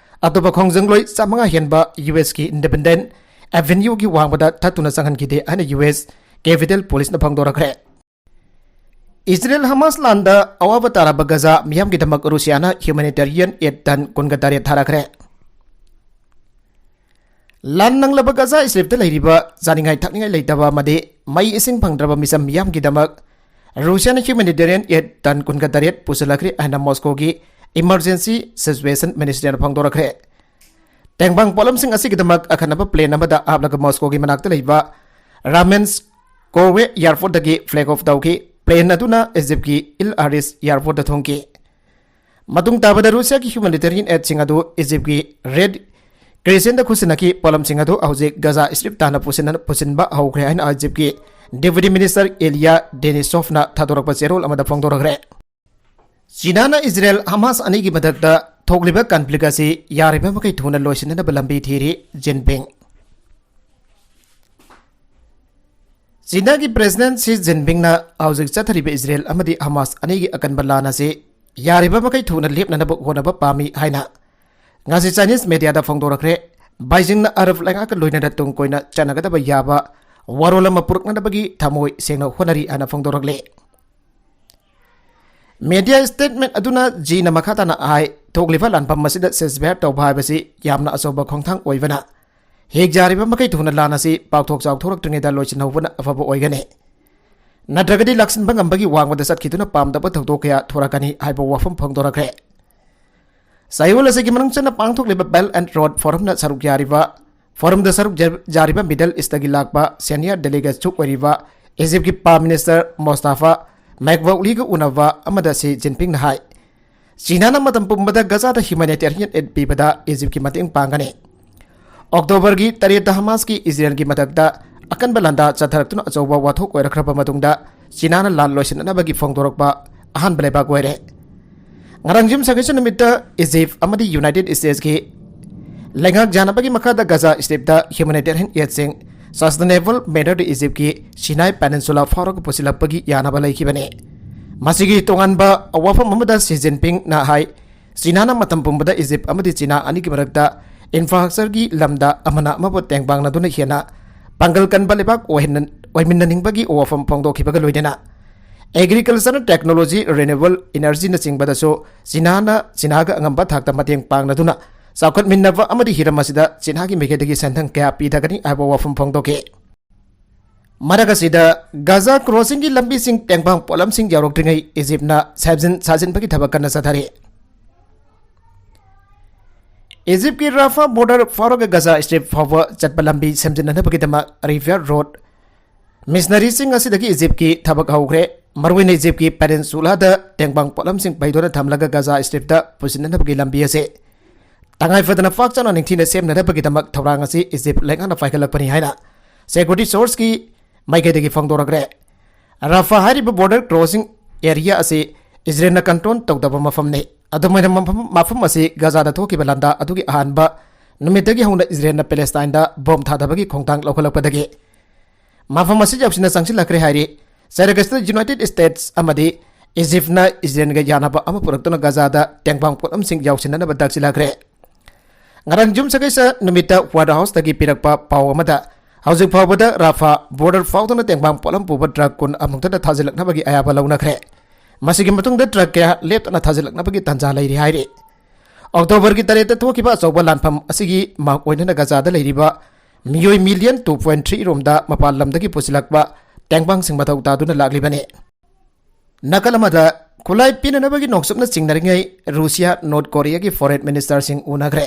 ꯑꯇꯣꯞꯄ ꯈꯣꯡꯖꯪꯂꯣꯏ ꯆꯥꯃꯉꯥ ꯍꯦꯟꯕ ꯌꯨ ꯑꯦꯁꯀꯤ ꯏꯟꯗꯤꯄꯦꯟꯗꯦꯟꯠ ꯑꯦꯚꯦꯅ꯭ꯌꯨꯒꯤ ꯋꯥꯡꯃꯗ ꯊꯠꯇꯨꯅ ꯆꯪꯍꯟꯈꯤꯗꯦ ꯍꯥꯏꯅ ꯌꯨ ꯑꯦꯁ ꯀꯦꯄꯤꯇꯦꯜ ꯄꯨꯂꯤꯁꯅ ꯐꯣꯡꯗꯣꯔꯛꯈ꯭ꯔꯦ꯫ ꯏꯖꯔꯦꯜ ꯍꯃꯥꯁ ꯂꯥꯟꯗ ꯑꯋꯥꯕ ꯇꯥꯔꯕ ꯒꯖꯥ ꯃꯤꯌꯥꯝꯒꯤꯗꯃꯛ ꯔꯨꯁꯤꯌꯥꯅ ꯍ꯭ꯌꯨꯃꯦꯅꯤꯇꯦꯔꯤꯌꯟ ꯑꯦꯗ ꯇꯟ ꯀꯨꯟꯒ ꯇꯔꯦꯠ ꯊꯥꯔꯛꯈ꯭ꯔꯦ꯫ ꯂꯥꯟ ꯅꯪꯂꯕ ꯒꯖꯥ ꯁ꯭ꯇ꯭ꯔꯤꯞꯇ ꯂꯩꯔꯤꯕ ꯆꯥꯅꯤꯡꯉꯥꯏ ꯊꯛꯅꯤꯡꯉꯥꯏ ꯂꯩꯇꯕ ꯑꯃꯗꯤ ꯃꯩ ꯏꯁꯤꯡ ꯐꯪꯗ꯭ꯔꯕ ꯃꯤꯆꯝ ꯃꯤꯌꯥꯝꯒꯤꯗꯃꯛ ꯔꯨꯁꯤꯌꯥꯅ ꯍ꯭ꯌꯨꯃꯦꯅꯤꯇꯦꯔꯤꯌꯟ ꯑꯦꯗ ꯇꯟ ꯀꯨꯟꯒ ꯇꯔꯦꯠ ꯄꯨꯁꯤꯜꯂꯛꯈ꯭ꯔꯦ ꯍꯥꯏꯅ ꯃꯣꯁꯀꯣꯒꯤ ꯏꯃꯔꯖꯦꯟꯁꯤ ꯁꯤꯆꯨꯋꯦꯁꯟ ꯃꯤꯅꯤꯁꯇ꯭ꯔꯤꯅ ꯐꯣꯡꯗꯣꯔꯛꯈ꯭ꯔꯦ꯫ ꯇꯦꯡꯕꯥꯡ ꯄꯣꯠꯂꯝꯁꯤꯡ ꯑꯁꯤꯒꯤꯗꯃꯛ ꯑꯈꯟꯅꯕ ꯄ꯭ꯂꯦꯟ ꯑꯃꯗ ꯍꯥꯞꯂꯒ ꯃꯣꯁꯀꯣꯒꯤ ꯃꯅꯥꯛꯇ ꯂꯩꯕ ꯔꯥꯃꯦꯟꯁ ꯀꯣꯔꯋꯦ ꯑꯦꯌꯔꯄꯣꯔꯠꯇꯒꯤ ꯐ꯭ꯂꯦꯒ ꯑꯣꯐ ꯇꯧꯈꯤ꯫ ꯄ꯭ꯂꯦꯟ ꯑꯗꯨꯅ ꯏꯖꯤꯞꯀꯤ ꯏꯜ ꯑꯔꯤꯁ ꯑꯦꯌꯔꯄꯣꯔꯠꯇ ꯊꯨꯡꯈꯤ꯫ ꯃꯇꯨꯡ ꯇꯥꯕꯗ ꯔꯨꯁꯤꯌꯥꯒꯤ ꯍ꯭ꯌꯨꯃꯦꯅꯤꯇꯦꯔꯤꯌꯟ ꯑꯦꯗꯁꯤꯡ ꯑꯗꯨ ꯏꯖꯤꯞꯀꯤ ꯔꯦꯗ ꯀ꯭ꯔꯦꯁꯦꯟꯗ ꯈꯨꯠꯁꯤꯟꯅꯈꯤ꯫ ꯄꯣꯠꯂꯝꯁꯤꯡ ꯑꯗꯨ ꯍꯧꯖꯤꯛ ꯒꯖꯥ ꯁ꯭ꯇ꯭ꯔꯤꯞ ꯇꯥꯟꯅ ꯄꯨꯁꯤꯟꯅ-, ꯄꯨꯁꯤꯟꯕ ꯍꯧꯈ꯭ꯔꯦ ꯍꯥꯏꯅ ꯏꯖꯤꯞꯀꯤ ꯗꯦꯄ꯭ꯌꯨꯇꯤ ꯃꯤꯅꯤꯁꯇꯔ ꯏꯂꯤꯌꯥ ꯗꯦꯅꯤꯁꯣꯐꯅ ꯊꯥꯗꯣꯔꯛꯄ ꯆꯦꯔꯣꯜ ꯑꯃꯗ ꯐꯣꯡꯗꯣꯔꯛꯈ꯭ꯔꯦ꯫ ꯆꯤꯅꯥꯅ ꯏꯖꯔꯦꯜ ꯍꯃꯥꯁ ꯑꯅꯤꯒꯤ ꯃꯊꯛꯇ ꯊꯣꯛꯂꯤꯕ ꯀꯟꯐ꯭ꯂꯤꯛ ꯑꯁꯤ ꯌꯥꯔꯤꯕ ꯃꯈꯩ ꯊꯨꯅ ꯂꯣꯏꯁꯤꯟꯅꯅꯕ ꯂꯝꯕꯤ ꯊꯤꯔꯤ, ꯖꯤꯟꯄꯤꯡ꯫ ꯆꯤꯅꯥꯒꯤ ꯄ꯭ꯔꯦꯁꯤꯗꯦꯟꯠ ꯁꯤ ꯖꯤꯟꯄꯤꯡꯅ ꯍꯧꯖꯤꯛ ꯆꯠꯊꯔꯤꯕ ꯏꯖꯔꯦꯜ ꯑꯃꯗꯤ ꯍꯃꯥꯁ ꯑꯅꯤꯒꯤ ꯑꯀꯟꯕ ꯂꯥꯟ ꯑꯁꯤ ꯌꯥꯔꯤꯕ ꯃꯈꯩ ꯊꯨꯅ ꯂꯦꯞꯅꯅꯕ ꯍꯣꯠꯅꯕ ꯄꯥꯝꯃꯤ ꯍꯥꯏꯅ ꯉꯁꯤ ꯆꯥꯏꯅꯤꯁ ꯃꯦꯗꯤꯌꯥꯗ ꯐꯣꯡꯗꯣꯔꯛꯈ꯭ꯔꯦ꯫ ꯕꯥꯏꯖꯤꯡꯅ ꯑꯔꯕ ꯂꯩꯉꯥꯛꯀ ꯂꯣꯏꯅꯅ ꯇꯨꯡ ꯀꯣꯏꯅ ꯆꯠꯅꯒꯗꯕ ꯌꯥꯕ ꯋꯥꯔꯣꯜ ꯑꯃ ꯄꯨꯔꯛꯅꯅꯕꯒꯤ ꯊꯃꯣꯏ ꯁꯦꯡꯅ ꯍꯣꯠꯅꯔꯤ ꯍꯥꯏꯅ ꯐꯣꯡꯗꯣꯔꯛꯂꯦ꯫ Media statement ꯑꯗꯨꯅ ꯖꯤꯅ ꯃꯈꯥ ꯇꯥꯅ ꯍꯥꯏ, ꯊꯣꯛꯂꯤꯕ ꯂꯥꯟꯐꯝ ꯑꯁꯤꯗ ceasefire ꯇꯧꯕ ꯍꯥꯏꯕꯁꯤ ꯌꯥꯝꯅ ꯑꯆꯧꯕ ꯈꯣꯡꯊꯥꯡ ꯑꯣꯏꯕꯅ, ꯍꯦꯛ ꯌꯥꯔꯤꯕ ꯃꯈꯩ ꯊꯨꯅ ꯂꯥꯟ ꯑꯁꯤ ꯄꯥꯛꯊꯣꯛ ꯆꯥꯎꯊꯣꯔꯛꯇ꯭ꯔꯤꯉꯩꯗ ꯂꯣꯏꯁꯤꯟꯍꯧꯕꯅ ꯑꯐꯕ ꯑꯣꯏꯒꯅꯤ꯫ ꯅꯠꯇ꯭ꯔꯒꯗꯤ ꯂꯥꯛꯁꯤꯟꯕ ꯉꯝꯕꯒꯤ ꯋꯥꯡꯃꯗ ꯆꯠꯈꯤꯗꯨꯅ ꯄꯥꯝꯗꯕ ꯊꯧꯗꯣꯛ ꯀꯌꯥ ꯊꯣꯔꯛꯀꯅꯤ ꯍꯥꯏꯕ ꯋꯥꯐꯝ ꯐꯣꯡꯗꯣꯔꯛꯈ꯭ꯔꯦ꯫ ꯆꯌꯣꯜ ꯑꯁꯤꯒꯤ ꯃꯅꯨꯡ ꯆꯟꯅ ꯄꯥꯡꯊꯣꯛꯂꯤꯕ Belt and Road Forumꯅ ꯁꯔꯨꯛ ꯌꯥꯔꯤꯕ, Forumꯗ ꯁꯔꯨꯛ ꯌꯥ-, ꯌꯥꯔꯤꯕ Middle Eastꯇꯒꯤ ꯂꯥꯛꯄ senior delegateꯁꯨ ꯑꯣꯏꯔꯤꯕ ꯏꯖꯤꯞꯀꯤ Prime Minister ꯃꯣꯁꯇꯥꯐꯥ ꯃꯦꯛꯕꯧꯂꯤꯒ ꯎꯅꯕ ꯑꯃꯗ ꯁꯤ ꯖꯤꯟꯄꯤꯡꯅ ꯍꯥꯏ, ꯆꯤꯅꯥꯅ ꯃꯇꯝ ꯄꯨꯝꯕꯗ ꯒꯖꯥꯗ humanitarian aid ꯄꯤꯕꯗ ꯏꯖꯤꯞꯀꯤ ꯃꯇꯦꯡ ꯄꯥꯡꯒꯅꯤ꯫ ꯑꯣꯛꯇꯣꯕꯔꯒꯤ ꯇꯔꯦꯠꯇ ꯍꯃꯥꯁꯀꯤ ꯏꯖꯔꯦꯜꯒꯤ ꯃꯊꯛꯇ ꯑꯀꯟꯕ ꯂꯥꯟꯗꯥ ꯆꯠꯊꯔꯛꯇꯨꯅ ꯑꯆꯧꯕ ꯋꯥꯊꯣꯛ ꯑꯣꯏꯔꯛꯈ꯭ꯔꯕ ꯃꯇꯨꯡꯗ, ꯆꯤꯅꯥꯅ ꯂꯥꯟ ꯂꯣꯏꯁꯤꯟꯅꯅꯕꯒꯤ ꯐꯣꯡꯗꯣꯔꯛꯄ ꯑꯍꯥꯟꯕ ꯂꯩꯕꯥꯛ ꯑꯣꯏꯔꯦ꯫ ꯉꯔꯥꯡ ꯌꯨꯝꯁꯀꯩꯁ ꯅꯨꯃꯤꯠꯇ ꯏꯖꯤꯞ ꯑꯃꯗꯤ United Statesꯀꯤ ꯂꯩꯉꯥꯛ ꯌꯥꯅꯕꯒꯤ ꯃꯈꯥꯗ ꯒꯖꯥ strip humanitarian aidꯁꯤꯡ sustainable mannerꯗ ꯏꯖꯤꯞꯀꯤ Sinai Peninsula ꯐꯥꯎꯔꯒ ꯄꯨꯁꯤꯜꯂꯛꯄꯒꯤ ꯌꯥꯅꯕ ꯂꯩꯈꯤꯕꯅꯤ꯫ ꯃꯁꯤꯒꯤ ꯇꯣꯉꯥꯟꯕ ꯋꯥꯐꯝ ꯑꯃꯗ ꯁꯤ ꯖꯤꯟꯄꯤꯡꯅ ꯍꯥꯏ, ꯆꯤꯅꯥꯅ ꯃꯇꯝ ꯄꯨꯝꯕꯗ ꯏꯖꯤꯞ ꯑꯃꯗꯤ ꯆꯤꯅꯥ ꯑꯅꯤꯒꯤ ꯃꯔꯛꯇ infrastructureꯒꯤ ꯂꯝꯗ ꯑꯃꯅ ꯑꯃꯕꯨ ꯇꯦꯡꯕꯥꯡꯅꯗꯨꯅ ꯍꯦꯟꯅ ꯄꯥꯡꯒꯜ ꯀꯟꯕ ꯂꯩꯕꯥꯛ ꯑꯣꯏꯍꯟꯅ-, ꯑꯣꯏꯃꯤꯟꯅꯅꯤꯡꯕꯒꯤ ꯋꯥꯐꯝ ꯐꯣꯡꯗꯣꯛꯈꯤꯕꯒ ꯂꯣꯏꯅꯅ, agriculture, technology, renewable energyꯅꯆꯤꯡꯕꯗꯁꯨ ꯆꯤꯅꯥꯅ, ꯆꯤꯅꯥꯒ ꯑꯉꯝꯕ ꯊꯥꯛꯇ ꯃꯇꯦꯡ ꯄꯥꯡꯅꯗꯨꯅ ꯆꯥꯎꯈꯠꯃꯤꯟꯅꯕ ꯑꯃꯗꯤ ꯍꯤꯔꯝ ꯑꯁꯤꯗ ꯆꯤꯅꯥꯒꯤ ꯃꯥꯏꯀꯩꯗꯒꯤ ꯁꯦꯟꯊꯪ ꯀꯌꯥ ꯄꯤꯊꯒꯅꯤ ꯍꯥꯏꯕ ꯋꯥꯐꯝ ꯐꯣꯡꯗꯣꯛꯈꯤ꯫ ꯃꯔꯛ ꯑꯁꯤꯗ, ꯒꯖꯥ crossingꯒꯤ ꯂꯝꯕꯤꯁꯤꯡ ꯇꯦꯡꯕꯥꯡ ꯄꯣꯠꯂꯝꯁꯤꯡ ꯌꯧꯔꯛꯇ꯭ꯔꯤꯉꯩ ꯏꯖꯤꯞꯅ ꯁꯦꯝꯖꯤꯟ ꯁꯥꯖꯤꯟꯕꯒꯤ ꯊꯕꯛ ꯀꯟꯅ ꯆꯠꯊꯔꯤ꯫ ꯏꯖꯤꯞꯀꯤ ꯔꯥꯐꯥ border ꯐꯥꯎꯔꯒ ꯒꯖꯥ ꯁ꯭ꯇ꯭ꯔꯤꯞ ꯐꯥꯎꯕ ꯆꯠꯄ ꯂꯝꯕꯤ ꯁꯦꯝꯖꯤꯟꯅꯅꯕꯒꯤꯗꯃꯛ repair road machineryꯁꯤꯡ ꯑꯁꯤꯗꯒꯤ ꯏꯖꯤꯞꯀꯤ ꯊꯕꯛ ꯍꯧꯈ꯭ꯔꯦ꯫ ꯃꯔꯨꯑꯣꯏꯅ ꯏꯖꯤꯞꯀꯤ Peninsulaꯗ ꯇꯦꯡꯕꯥꯡ ꯄꯣꯠꯂꯝꯁꯤꯡ ꯄꯩꯗꯨꯅ ꯊꯝꯂꯒ ꯒꯖꯥ ꯁ꯭ꯇ꯭ꯔꯤꯞꯇ ꯄꯨꯁꯤꯟꯅꯅꯕꯒꯤ ꯂꯝꯕꯤ ꯑꯁꯤ ꯇꯉꯥꯏ ꯐꯗꯅ ꯄꯥꯛ ꯆꯥꯎꯅ ꯅꯤꯡꯊꯤꯅ ꯁꯦꯝꯅꯅꯕꯒꯤꯗꯃꯛ ꯊꯧꯔꯥꯡ ꯑꯁꯤ ꯏꯖꯤꯞ ꯂꯩꯉꯥꯛꯅ ꯄꯥꯏꯈꯠꯂꯛꯄꯅꯤ ꯍꯥꯏꯅ security sourceꯀꯤ ꯃꯥꯏꯀꯩꯗꯒꯤ ꯐꯣꯡꯗꯣꯔꯛꯈ꯭ꯔꯦ꯫ ꯔꯥꯐꯥ ꯍꯥꯏꯔꯤꯕ border crossing area ꯑꯁꯤ ꯏꯖꯔꯦꯜꯅ control ꯇꯧꯗꯕ ꯃꯐꯝꯅꯤ꯫ ꯑꯗꯨꯃꯥꯏꯅ ꯃꯐꯝ, ꯃꯐꯝ ꯑꯁꯤ ꯒꯖꯥꯗ ꯊꯣꯛꯈꯤꯕ ꯂꯥꯟꯗꯥ ꯑꯗꯨꯒꯤ ꯑꯍꯥꯟꯕ ꯅꯨꯃꯤꯠꯇꯒꯤ ꯍꯧꯅ ꯏꯖꯔꯦꯜꯅ ꯄꯦꯂꯦꯁꯇꯥꯏꯟꯗ ꯕꯣꯝ ꯊꯥꯗꯕꯒꯤ ꯈꯣꯡꯊꯥꯡ ꯂꯧꯈꯠꯂꯛꯄꯗꯒꯤ ꯃꯐꯝ ꯑꯁꯤ ꯌꯧꯁꯤꯟꯅ ꯆꯪꯁꯤꯜꯂꯛꯈ꯭ꯔꯦ ꯍꯥꯏꯔꯤ꯫ ꯆꯩꯔꯛ ꯑꯁꯤꯗ United States ꯑꯃꯗꯤ ꯏꯖꯤꯞꯅ ꯏꯖꯔꯦꯜꯒ ꯌꯥꯅꯕ ꯑꯃ ꯄꯨꯔꯛꯇꯨꯅ ꯒꯖꯥꯗ ꯇꯦꯡꯕꯥꯡ ꯄꯣꯠꯂꯝꯁꯤꯡ ꯌꯧꯁꯤꯟꯅꯅꯕ ꯇꯛꯁꯤꯜꯂꯛꯈ꯭ꯔꯦ꯫ ꯉꯔꯥꯡ ꯌꯨꯝꯁꯀꯩꯁ ꯅꯨꯃꯤꯠꯇ White Houseꯇꯒꯤ ꯄꯤꯔꯛꯄ ꯄꯥꯎ ꯑꯃꯗ, ꯍꯧꯖꯤꯛ ꯐꯥꯎꯕꯗ ꯔꯥꯐꯥ border ꯐꯥꯎꯗꯨꯅ ꯇꯦꯡꯕꯥꯡ ꯄꯣꯠꯂꯝ ꯄꯨꯕ truck ꯀꯨꯟ ꯑꯃꯨꯛꯇꯗ ꯊꯥꯖꯤꯜꯂꯛꯅꯕꯒꯤ ꯑꯌꯥꯕ ꯂꯧꯅꯈ꯭ꯔꯦ꯫ ꯃꯁꯤꯒꯤ ꯃꯇꯨꯡꯗ ꯇ꯭ꯔꯛ ꯀꯌꯥ ꯂꯦꯞꯇꯅ ꯊꯥꯖꯤꯜꯂꯛꯅꯕꯒꯤ ꯇꯥꯟꯖꯥ ꯂꯩꯔꯤ ꯍꯥꯏꯔꯤ꯫ ꯑꯣꯛꯇꯣꯕꯔꯒꯤ ꯇꯔꯦꯠꯇ ꯊꯣꯛꯈꯤꯕ ꯑꯆꯧꯕ ꯂꯥꯟꯐꯝ ꯑꯁꯤꯒꯤ ꯃꯥꯔꯛ ꯑꯣꯏꯅꯅ ꯒꯖꯥꯗ ꯂꯩꯔꯤꯕ ꯃꯤꯑꯣꯏ ꯃꯤꯂꯤꯌꯟ ꯇꯨ ꯄꯣꯏꯟ ꯊ꯭ꯔꯤ ꯔꯣꯝꯗ ꯃꯄꯥꯟ ꯂꯝꯗꯒꯤ ꯄꯨꯁꯤꯜꯂꯛꯄ ꯇꯦꯡꯕꯥꯡꯁꯤꯡ ꯃꯊꯧ ꯇꯥꯗꯨꯅ ꯂꯥꯛꯂꯤꯕꯅꯤ꯫ ꯅꯥꯀꯜ ꯑꯃꯗ ꯈꯨꯠꯂꯥꯏ ꯄꯤꯅꯅꯕꯒꯤ ꯅꯣꯛꯆꯨꯞꯅ ꯆꯤꯡꯅꯔꯤꯉꯩ ꯔꯨꯁꯤꯌꯥ ꯅꯣꯔꯠ ꯀꯣꯔꯤꯌꯥꯒꯤ ꯐꯣꯔꯦꯟ ꯃꯤꯅꯤꯁꯇꯔꯁꯤꯡ ꯎꯅꯈ꯭ꯔꯦ꯫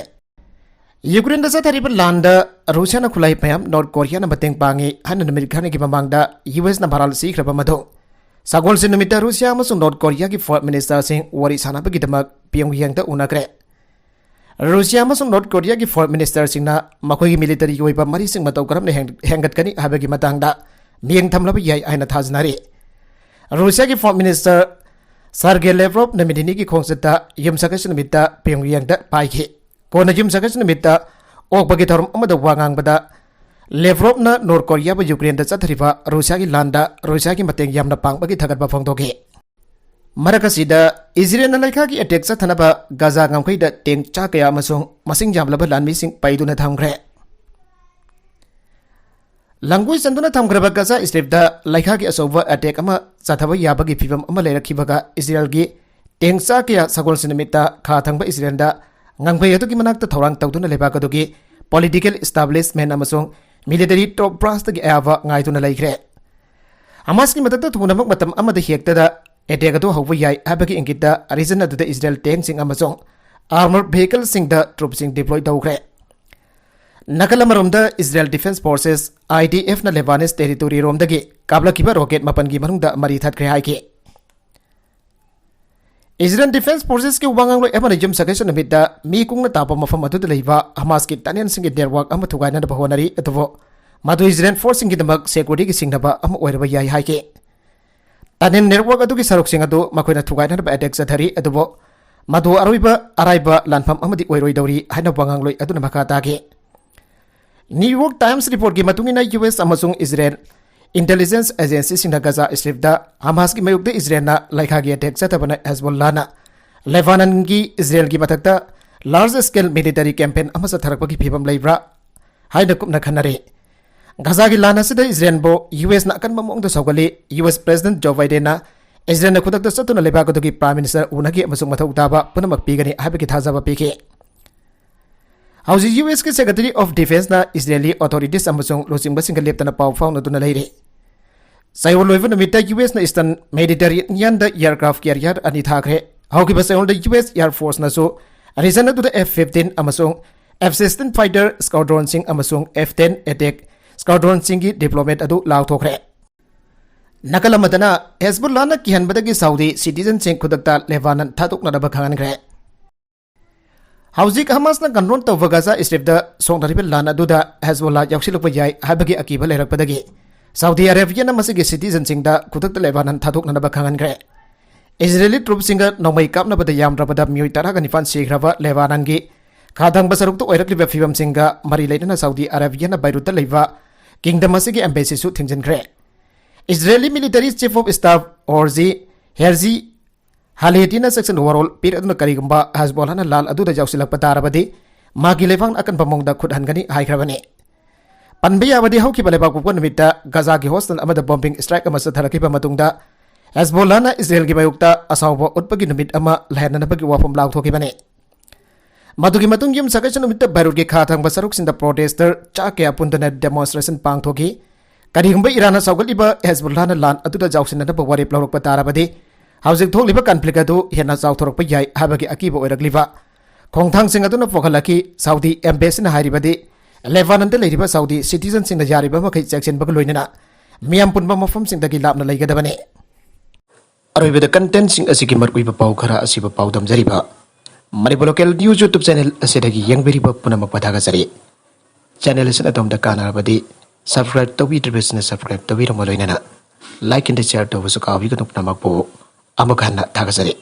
ꯌꯨꯀ꯭ꯔꯦꯟꯗ ꯆꯠꯊꯔꯤꯕ ꯂꯥꯟꯗ ꯔꯨꯁꯤꯌꯥꯅ ꯈꯨꯠꯂꯥꯏ ꯃꯌꯥꯝ ꯅꯣꯔꯠ ꯀꯣꯔꯤꯌꯥꯅ ꯃꯇꯦꯡ ꯄꯥꯡꯉꯤ ꯍꯥꯏꯅ ꯅꯨꯃꯤꯠ ꯈꯔꯅꯤꯒꯤ ꯃꯃꯥꯡꯗ ꯌꯨ ꯑꯦꯁꯅ ꯃꯔꯥꯜ ꯁꯤꯈ꯭ꯔꯕ ꯃꯇꯨꯡ, ꯁꯒꯣꯜꯁꯦꯟ ꯅꯨꯃꯤꯠꯇ ꯔꯨꯁꯤꯌꯥ ꯑꯃꯁꯨꯡ ꯅꯣꯔꯠ ꯀꯣꯔꯤꯌꯥꯒꯤ ꯐꯣꯔꯦꯟ ꯃꯤꯅꯤꯁꯇꯔꯁꯤꯡ ꯋꯥꯔꯤ ꯁꯥꯟꯅꯕꯒꯤꯗꯃꯛ ꯄꯤꯌꯣꯡꯌꯦꯡꯗ ꯎꯅꯈ꯭ꯔꯦ꯫ ꯔꯨꯁꯤꯌꯥ ꯑꯃꯁꯨꯡ ꯅꯣꯔꯠ ꯀꯣꯔꯤꯌꯥꯒꯤ ꯐꯣꯔꯦꯟ ꯃꯤꯅꯤꯁꯇꯔꯁꯤꯡꯅ ꯃꯈꯣꯏꯒꯤ ꯃꯤꯂꯤꯇꯔꯤꯒꯤ ꯑꯣꯏꯕ ꯃꯔꯤꯁꯤꯡ ꯃꯇꯧ ꯀꯔꯝꯅ ꯍꯦꯟ-, ꯍꯦꯟꯒꯠꯀꯅꯤ ꯍꯥꯏꯕꯒꯤ ꯃꯇꯥꯡꯗ ꯃꯤꯠꯌꯦꯡ ꯊꯝꯂꯕ ꯌꯥꯏ ꯍꯥꯏꯅ ꯊꯥꯖꯅꯔꯤ꯫ ꯔꯨꯁꯤꯌꯥꯒꯤ ꯐꯣꯔꯦꯟ ꯃꯤꯅꯤꯁꯇꯔ ꯁꯥꯔꯒꯦ ꯂꯦꯚ꯭ꯔꯣꯞ ꯅꯨꯃꯤꯠ ꯅꯤꯅꯤꯒꯤ ꯈꯣꯡꯆꯠꯇ ꯌꯨꯝꯁꯀꯩꯁ ꯅꯨꯃꯤꯠꯇ ꯄꯤꯌꯣꯡꯌꯦꯡꯗ ꯄꯥꯏꯈꯤ꯫ ꯀꯣꯟꯅ ꯌꯨꯝꯁꯀꯩꯁ ꯅꯨꯃꯤꯠꯇ ꯑꯣꯛꯄꯒꯤ ꯊꯧꯔꯝ ꯑꯃꯗ ꯋꯥ ꯉꯥꯡꯕꯗ ꯂꯦꯚ꯭ꯔꯣꯞꯅ ꯅꯣꯔꯠ ꯀꯣꯔꯤꯌꯥꯕꯨ ꯌꯨꯀ꯭ꯔꯦꯟꯗ ꯆꯠꯊꯔꯤꯕ ꯔꯨꯁꯤꯌꯥꯒꯤ ꯂꯥꯟꯗ ꯔꯨꯁꯤꯌꯥꯒꯤ ꯃꯇꯦꯡ ꯌꯥꯝꯅ ꯄꯥꯡꯕꯒꯤ ꯊꯥꯒꯠꯄ ꯐꯣꯡꯗꯣꯛꯈꯤ꯫ ꯃꯔꯛ ꯑꯁꯤꯗ, ꯏꯖꯔꯦꯜꯅ ꯂꯩꯈꯥꯒꯤ ꯑꯦꯇꯦꯛ ꯆꯠꯊꯅꯕ ꯒꯥꯖꯥ ꯉꯝꯈꯩꯗ ꯇꯦꯡ ꯆꯥ ꯀꯌꯥ ꯑꯃꯁꯨꯡ ꯃꯁꯤꯡ ꯌꯥꯝꯂꯕ ꯂꯥꯟꯃꯤꯁꯤꯡ ꯄꯩꯗꯨꯅ ꯊꯝꯈ꯭ꯔꯦ꯫ ꯂꯪꯒꯣꯏ ꯆꯟꯗꯨꯅ ꯊꯝꯈ꯭ꯔꯕ ꯒꯥꯖꯥ ꯁ꯭ꯇ꯭ꯔꯤꯞꯇ ꯂꯩꯈꯥꯒꯤ ꯑꯆꯧꯕ ꯑꯦꯇꯦꯛ ꯑꯃ ꯆꯠꯊꯕ ꯌꯥꯕꯒꯤ ꯐꯤꯚꯝ ꯑꯃ ꯂꯩꯔꯛꯈꯤꯕꯒ, ꯏꯖꯔꯦꯜꯒꯤ ꯇꯦꯡ ꯆꯥ ꯀꯌꯥ ꯁꯒꯣꯜꯁꯦꯟ ꯅꯨꯃꯤꯠꯇ ꯈꯥ ꯊꯪꯕ ꯏꯖꯔꯦꯜꯗ ꯉꯝꯈꯩ ꯑꯗꯨꯒꯤ ꯃꯅꯥꯛꯇ ꯊꯧꯔꯥꯡ ꯇꯧꯗꯨꯅ ꯂꯩꯕꯥꯛ ꯑꯗꯨꯒꯤ ꯄꯣꯂꯤꯇꯤꯀꯦꯜ ꯏꯁꯇꯥꯕ꯭ꯂꯤꯁꯃꯦꯟ ꯑꯃꯁꯨꯡ ꯃꯤꯂꯤꯇꯔꯤ ꯇꯣꯞ ꯕ꯭ꯔꯥꯟꯁꯇꯒꯤ ꯑꯌꯥꯕ ꯉꯥꯏꯗꯨꯅ ꯂꯩꯈ꯭ꯔꯦ꯫ ꯍꯃꯥꯁꯀꯤ ꯃꯊꯛꯇ ꯊꯨꯅꯃꯛ ꯃꯇꯝ ꯑꯃꯗ ꯍꯦꯛꯇꯗ ꯑꯦꯇꯦꯛ ꯑꯗꯨ ꯍꯧꯕ ꯌꯥꯏ ꯍꯥꯏꯕꯒꯤ ꯏꯪꯒꯤꯠꯇ ꯔꯤꯖꯟ ꯑꯗꯨꯗ ꯏꯖꯔꯦꯜ ꯇꯦꯡꯁꯤꯡ ꯑꯃꯁꯨꯡ ꯑꯥꯔꯃꯔ ꯚꯦꯍꯤꯀꯜꯁꯤꯡꯗ ꯇ꯭ꯔꯨꯞꯁꯤꯡ ꯗꯤꯄ꯭ꯂꯣꯏ ꯇꯧꯈ꯭ꯔꯦ꯫ ꯅꯥꯀꯜ ꯑꯃꯔꯣꯝꯗ, Israel defence forces, I D ꯑꯦꯐꯅ ꯂꯦꯕꯥꯅꯤꯁ ꯇꯦꯔꯤꯇꯣꯔꯤꯔꯣꯝꯗꯒꯤ ꯀꯥꯞꯂꯛꯈꯤꯕ ꯔꯣꯀꯦꯠ ꯃꯥꯄꯟꯒꯤ ꯃꯅꯨꯡꯗ ꯃꯔꯤ ꯊꯠꯈ꯭ꯔꯦ ꯍꯥꯏꯈꯤ꯫ ꯏꯖꯔꯦꯜ ꯗꯤꯐꯦꯟꯁ ꯐꯣꯔꯁꯦꯁꯀꯤ ꯋꯥ ꯉꯥꯡꯂꯣꯏ ꯑꯃꯅ ꯌꯨꯝꯁꯀꯩꯁ ꯅꯨꯃꯤꯠꯇ ꯃꯤ ꯀꯨꯡꯅ ꯇꯥꯕ ꯃꯐꯝ ꯑꯗꯨꯗ ꯂꯩꯕ ꯍꯃꯥꯁꯀꯤ ꯇꯅꯦꯜꯁꯤꯡꯒꯤ ꯅꯦꯠꯋꯥꯔꯛ ꯑꯃ ꯊꯨꯒꯥꯏꯅꯅꯕ ꯍꯣꯠꯅꯔꯤ, ꯑꯗꯨꯕꯨ ꯃꯗꯨ ꯏꯖꯔꯦꯜ ꯐꯣꯔꯁꯁꯤꯡꯒꯤꯗꯃꯛ ꯁꯦꯀ꯭ꯌꯨꯔꯤꯇꯤꯒꯤ ꯁꯤꯡꯅꯕ ꯑꯃ ꯑꯣꯏꯔꯕ ꯌꯥꯏ ꯍꯥꯏꯈꯤ꯫ ꯇꯅꯦꯜ ꯅꯦꯠꯋꯥꯔꯛ ꯑꯗꯨꯒꯤ ꯁꯔꯨꯛꯁꯤꯡ ꯑꯗꯨ ꯃꯈꯣꯏꯅ ꯊꯨꯒꯥꯏꯅꯅꯕ ꯑꯦꯇꯦꯛ ꯆꯠꯊꯔꯤ, ꯑꯗꯨꯕꯨ ꯃꯗꯨ ꯑꯔꯣꯏꯕ ꯑꯔꯥꯏꯕ ꯂꯥꯟꯐꯝ ꯑꯃꯗꯤ ꯑꯣꯏꯔꯣꯏꯗꯧꯔꯤ ꯍꯥꯏꯅ ꯋꯥꯉꯥꯡꯂꯣꯏ ꯑꯗꯨꯅ ꯃꯈꯥ ꯇꯥꯈꯤ꯫ ꯅ꯭ꯌꯨ ꯌꯣꯔꯛ ꯇꯥꯏꯝꯁ ꯔꯤꯄꯣꯔꯠꯀꯤ ꯃꯇꯨꯡ ꯏꯟꯅ, ꯌꯨ ꯑꯦꯁ ꯑꯃꯁꯨꯡ ꯏꯖꯔꯦꯜ ꯏꯟꯇꯦꯂꯤꯖꯦꯟꯁ ꯑꯦꯖꯦꯟꯁꯤꯁꯤꯡꯅ ꯒꯥꯖꯥ ꯁ꯭ꯇ꯭ꯔꯤꯞꯇ ꯍꯃꯥꯁꯀꯤ ꯃꯥꯌꯣꯛꯇ ꯏꯖꯔꯦꯜꯅ ꯂꯩꯈꯥꯒꯤ ꯑꯦꯇꯦꯛ ꯆꯠꯊꯕꯅ ꯍꯦꯖꯕꯣꯜꯂꯥꯅ ꯂꯦꯕꯥꯅꯟꯒꯤ ꯏꯖꯔꯦꯜꯒꯤ ꯃꯊꯛꯇ ꯂꯥꯔꯖ ꯁ꯭ꯀꯦꯜ ꯃꯤꯂꯤꯇꯔꯤ ꯀꯦꯝꯄꯦꯟ ꯑꯃ ꯆꯠꯊꯔꯛꯄꯒꯤ ꯐꯤꯕꯝ ꯂꯩꯕ꯭ꯔꯥ ꯍꯥꯏꯅ ꯀꯨꯞꯅ ꯈꯟꯅꯔꯤ꯫ ꯒꯥꯖꯥꯒꯤ ꯂꯥꯟ ꯑꯁꯤꯗ ꯏꯖꯔꯦꯜꯕꯨ ꯌꯨ ꯑꯦꯁꯅ ꯑꯀꯟꯕ ꯃꯑꯣꯡꯗ ꯁꯧꯒꯠꯂꯤ꯫ ꯌꯨ ꯑꯦꯁ ꯄ꯭ꯔꯦꯁꯤꯗꯦꯟꯠ ꯖꯣ ꯕꯥꯏꯗꯦꯟꯅ ꯏꯁꯔꯦꯜꯅ ꯈꯨꯗꯛꯇ ꯆꯠꯇꯨꯅ ꯂꯩꯕꯥꯛ ꯑꯗꯨꯒꯤ Prime Minister ꯎꯅꯈꯤ ꯑꯃꯁꯨꯡ ꯃꯊꯧ ꯇꯥꯕ ꯄꯨꯝꯅꯃꯛ ꯄꯤꯒꯅꯤ ꯍꯥꯏꯕꯒꯤ ꯊꯥꯖꯕ ꯄꯤꯈꯤ꯫ ꯍꯧꯖꯤꯛ U S ꯀꯤ Secretary of Defenceꯅ Israeli authorities ꯑꯃꯁꯨꯡ ꯂꯨꯆꯤꯡꯕꯁꯤꯡꯒ ꯂꯦꯞꯇꯅ ꯄꯥꯎ ꯐꯥꯎꯅꯗꯨꯅ ꯂꯩꯔꯤ꯫ ꯆꯌꯣꯜ ꯂꯣꯏꯕ ꯅꯨꯃꯤꯠꯇ U Sꯅ Eastern Mediterraneanꯗ aircraft carrier ꯑꯅꯤ ꯊꯥꯈ꯭ꯔꯦ꯫ ꯍꯧꯈꯤꯕ ꯆꯌꯣꯜꯗ U S Air Forceꯅꯁꯨ region ꯑꯗꯨꯗ F fifteen ꯑꯃꯁꯨꯡ F sixteen fighter squadronꯁꯤꯡ ꯑꯃꯁꯨꯡ F ten attack squadronꯁꯤꯡꯒꯤ deployment ꯑꯗꯨ ꯂꯥꯎꯊꯣꯛꯈ꯭ꯔꯦ꯫ ꯅꯥꯀꯜ ꯑꯃꯗꯅ, ꯍꯦꯖꯕꯨꯜꯂꯥꯅ ꯀꯤꯍꯟꯕꯗꯒꯤ ꯁꯥꯎꯗꯤ citizenꯁꯤꯡ ꯈꯨꯗꯛꯇ ꯂꯦꯕꯥꯅꯟ ꯊꯥꯗꯣꯛꯅꯅꯕ ꯈꯪꯍꯟꯈ꯭ꯔꯦ꯫ ꯍꯧꯖꯤꯛ ꯍꯃꯥꯁꯅ control ꯇꯧꯕ ꯒꯥꯖꯥ ꯁ꯭ꯇ꯭ꯔꯤꯞꯇ ꯁꯣꯛꯅꯔꯤꯕ ꯂꯥꯟ ꯑꯗꯨꯗ ꯍꯦꯖꯕꯨꯜꯂꯥ ꯌꯥꯎꯁꯤꯜꯂꯛꯄ ꯌꯥꯏ ꯍꯥꯏꯕꯒꯤ ꯑꯀꯤꯕ ꯂꯩꯔꯛꯄꯗꯒꯤ ꯁꯥꯎꯗꯤ ꯑꯔꯦꯕꯤꯌꯥꯅ ꯃꯁꯤꯒꯤ citizenꯁꯤꯡꯗ ꯈꯨꯗꯛꯇ ꯂꯦꯕꯥꯅꯟ ꯊꯥꯗꯣꯛꯅꯅꯕ ꯈꯪꯍꯟꯈ꯭ꯔꯦ꯫ ꯏꯁꯔꯦꯂꯤ troops ꯁꯤꯡꯒ ꯅꯣꯡꯃꯩ ꯀꯥꯞꯅꯕꯗ ꯌꯥꯝꯗ꯭ꯔꯕꯗ ꯃꯤꯑꯣꯏ ꯇꯔꯥꯒ ꯅꯤꯄꯥꯟ ꯁꯤꯈ꯭ꯔꯕ ꯂꯦꯕꯥꯅꯟꯒꯤ ꯈꯥ ꯊꯪꯕ ꯁꯔꯨꯛꯇ ꯑꯣꯏꯔꯛꯂꯤꯕ ꯐꯤꯕꯝꯁꯤꯡꯒ ꯃꯔꯤ ꯂꯩꯅꯅ ꯁꯥꯎꯗꯤ ꯑꯔꯦꯕꯤꯌꯥꯅ ꯕꯩꯔꯨꯠꯇ ꯂꯩꯕ kingdom ꯑꯁꯤꯒꯤ embassy ꯁꯨ ꯊꯤꯡꯖꯤꯟꯈ꯭ꯔꯦ꯫ ꯏꯁꯔꯦꯂꯤ military chief of staff ꯑꯣꯔꯖꯤ ꯍꯦꯔꯖꯤ ꯍꯥꯂꯦꯇꯤꯅ ꯆꯦꯛꯁꯤꯟ ꯋꯥꯔꯣꯜ ꯄꯤꯔꯗꯨꯅ ꯀꯔꯤꯒꯨꯝꯕ ꯍꯦꯖꯕꯣꯂꯥꯅ ꯂꯥꯟ ꯑꯗꯨꯗ ꯌꯥꯎꯁꯤꯜꯂꯛꯄ ꯇꯥꯔꯕꯗꯤ ꯃꯥꯒꯤ ꯂꯩꯕꯥꯛꯅ ꯑꯀꯟꯕ ꯃꯑꯣꯡꯗ ꯈꯨꯠ ꯍꯟꯒꯅꯤ ꯍꯥꯏꯈ꯭ꯔꯕꯅꯤ꯫ ꯄꯟꯕ ꯌꯥꯕꯗꯤ ꯍꯧꯈꯤꯕ ꯂꯩꯕꯥꯛꯄꯣꯛꯄ ꯅꯨꯃꯤꯠꯇ ꯒꯥꯖꯥꯒꯤ hostel ꯑꯃꯗ bombing strike ꯑꯃ ꯆꯠꯊꯔꯛꯈꯤꯕ ꯃꯇꯨꯡꯗ ꯍꯦꯖꯕꯣꯂꯥꯅ ꯏꯁꯔꯦꯜꯒꯤ ꯃꯥꯌꯣꯛꯇ ꯑꯁꯥꯎꯕ ꯎꯠꯄꯒꯤ ꯅꯨꯃꯤꯠ ꯑꯃ ꯂꯩꯍꯟꯅꯅꯕꯒꯤ ꯋꯥꯐꯝ ꯂꯥꯎꯊꯣꯛꯈꯤꯕꯅꯤ꯫ ꯃꯗꯨꯒꯤ ꯃꯇꯨꯡ ꯌꯨꯝꯁꯀꯩꯁ ꯅꯨꯃꯤꯠꯇ ꯕꯩꯔꯨꯠꯀꯤ ꯈꯥ ꯊꯪꯕ ꯁꯔꯨꯛꯁꯤꯡꯗ protester ꯆꯥ ꯀꯌꯥ ꯄꯨꯟꯗꯨꯅ demonstration ꯄꯥꯡꯊꯣꯛꯈꯤ꯫ ꯀꯔꯤꯒꯨꯝꯕ ꯏꯔꯥꯟꯅ ꯁꯧꯒꯠꯂꯤꯕ ꯍꯦꯖꯕꯨꯜꯂꯥꯅ ꯂꯥꯟ ꯑꯗꯨꯗ ꯌꯥꯎꯁꯤꯟꯅꯅꯕ ꯋꯥꯔꯦꯞ ꯂꯧꯔꯛꯄ ꯇꯥꯔꯕꯗꯤ ꯍꯧꯖꯤꯛ ꯊꯣꯛꯂꯤꯕ conflict ꯑꯗꯨ ꯍꯦꯟꯅ ꯆꯥꯎꯊꯣꯔꯛꯄ ꯌꯥꯏ ꯍꯥꯏꯕꯒꯤ ꯑꯀꯤꯕ ꯑꯣꯏꯔꯛꯂꯤꯕ ꯈꯣꯡꯊꯥꯡꯁꯤꯡ ꯑꯗꯨꯅ ꯄꯣꯛꯍꯜꯂꯛꯈꯤ꯫ ꯁꯥꯎꯗꯤ embassy ꯅ ꯍꯥꯏꯔꯤꯕꯗꯤ ꯂꯦꯕꯥꯅꯟꯗ ꯂꯩꯔꯤꯕ ꯁꯥꯎꯗꯤ citizenꯁꯤꯡꯅ ꯌꯥꯔꯤꯕ ꯃꯈꯩ ꯆꯦꯛꯁꯤꯟꯕꯒ ꯂꯣꯏꯅꯅ ꯃꯤꯌꯥꯝ ꯄꯨꯟꯕ ꯃꯐꯝꯁꯤꯡꯗꯒꯤ ꯂꯥꯞꯅ ꯂꯩꯒꯗꯕꯅꯤ꯫ ꯑꯔꯣꯏꯕꯗ contentꯁꯤꯡ ꯑꯁꯤꯒꯤ ꯃꯔꯨꯑꯣꯏꯕ ꯄꯥꯎ ꯈꯔ ꯑꯁꯤꯕꯨ ꯄꯥꯎꯗꯝꯖꯔꯤꯕ Manipur Local News YouTube channel ꯑꯁꯤꯗꯒꯤ ꯌꯦꯡꯕꯤꯔꯤꯕ ꯄꯨꯝꯅꯃꯛꯄꯨ ꯊꯥꯒꯠꯆꯔꯤ꯫ Channel ꯑꯁꯤꯅ ꯑꯗꯣꯝꯗ ꯀꯥꯟꯅꯔꯕꯗꯤ subscribe ꯇꯧꯕꯤꯗ꯭ꯔꯤꯕꯁꯤꯡꯅ subscribe ꯇꯧꯕꯤꯔꯝꯕ ꯂꯣꯏꯅꯅ like and share ꯇꯧꯕꯁꯨ ꯀꯥꯎꯕꯤꯒꯅꯨ꯫ ꯄꯨꯝꯅꯃꯛꯄꯨ ꯑꯃꯨꯛ ꯍꯟꯅ ꯊꯥꯒꯠꯆꯔꯤ꯫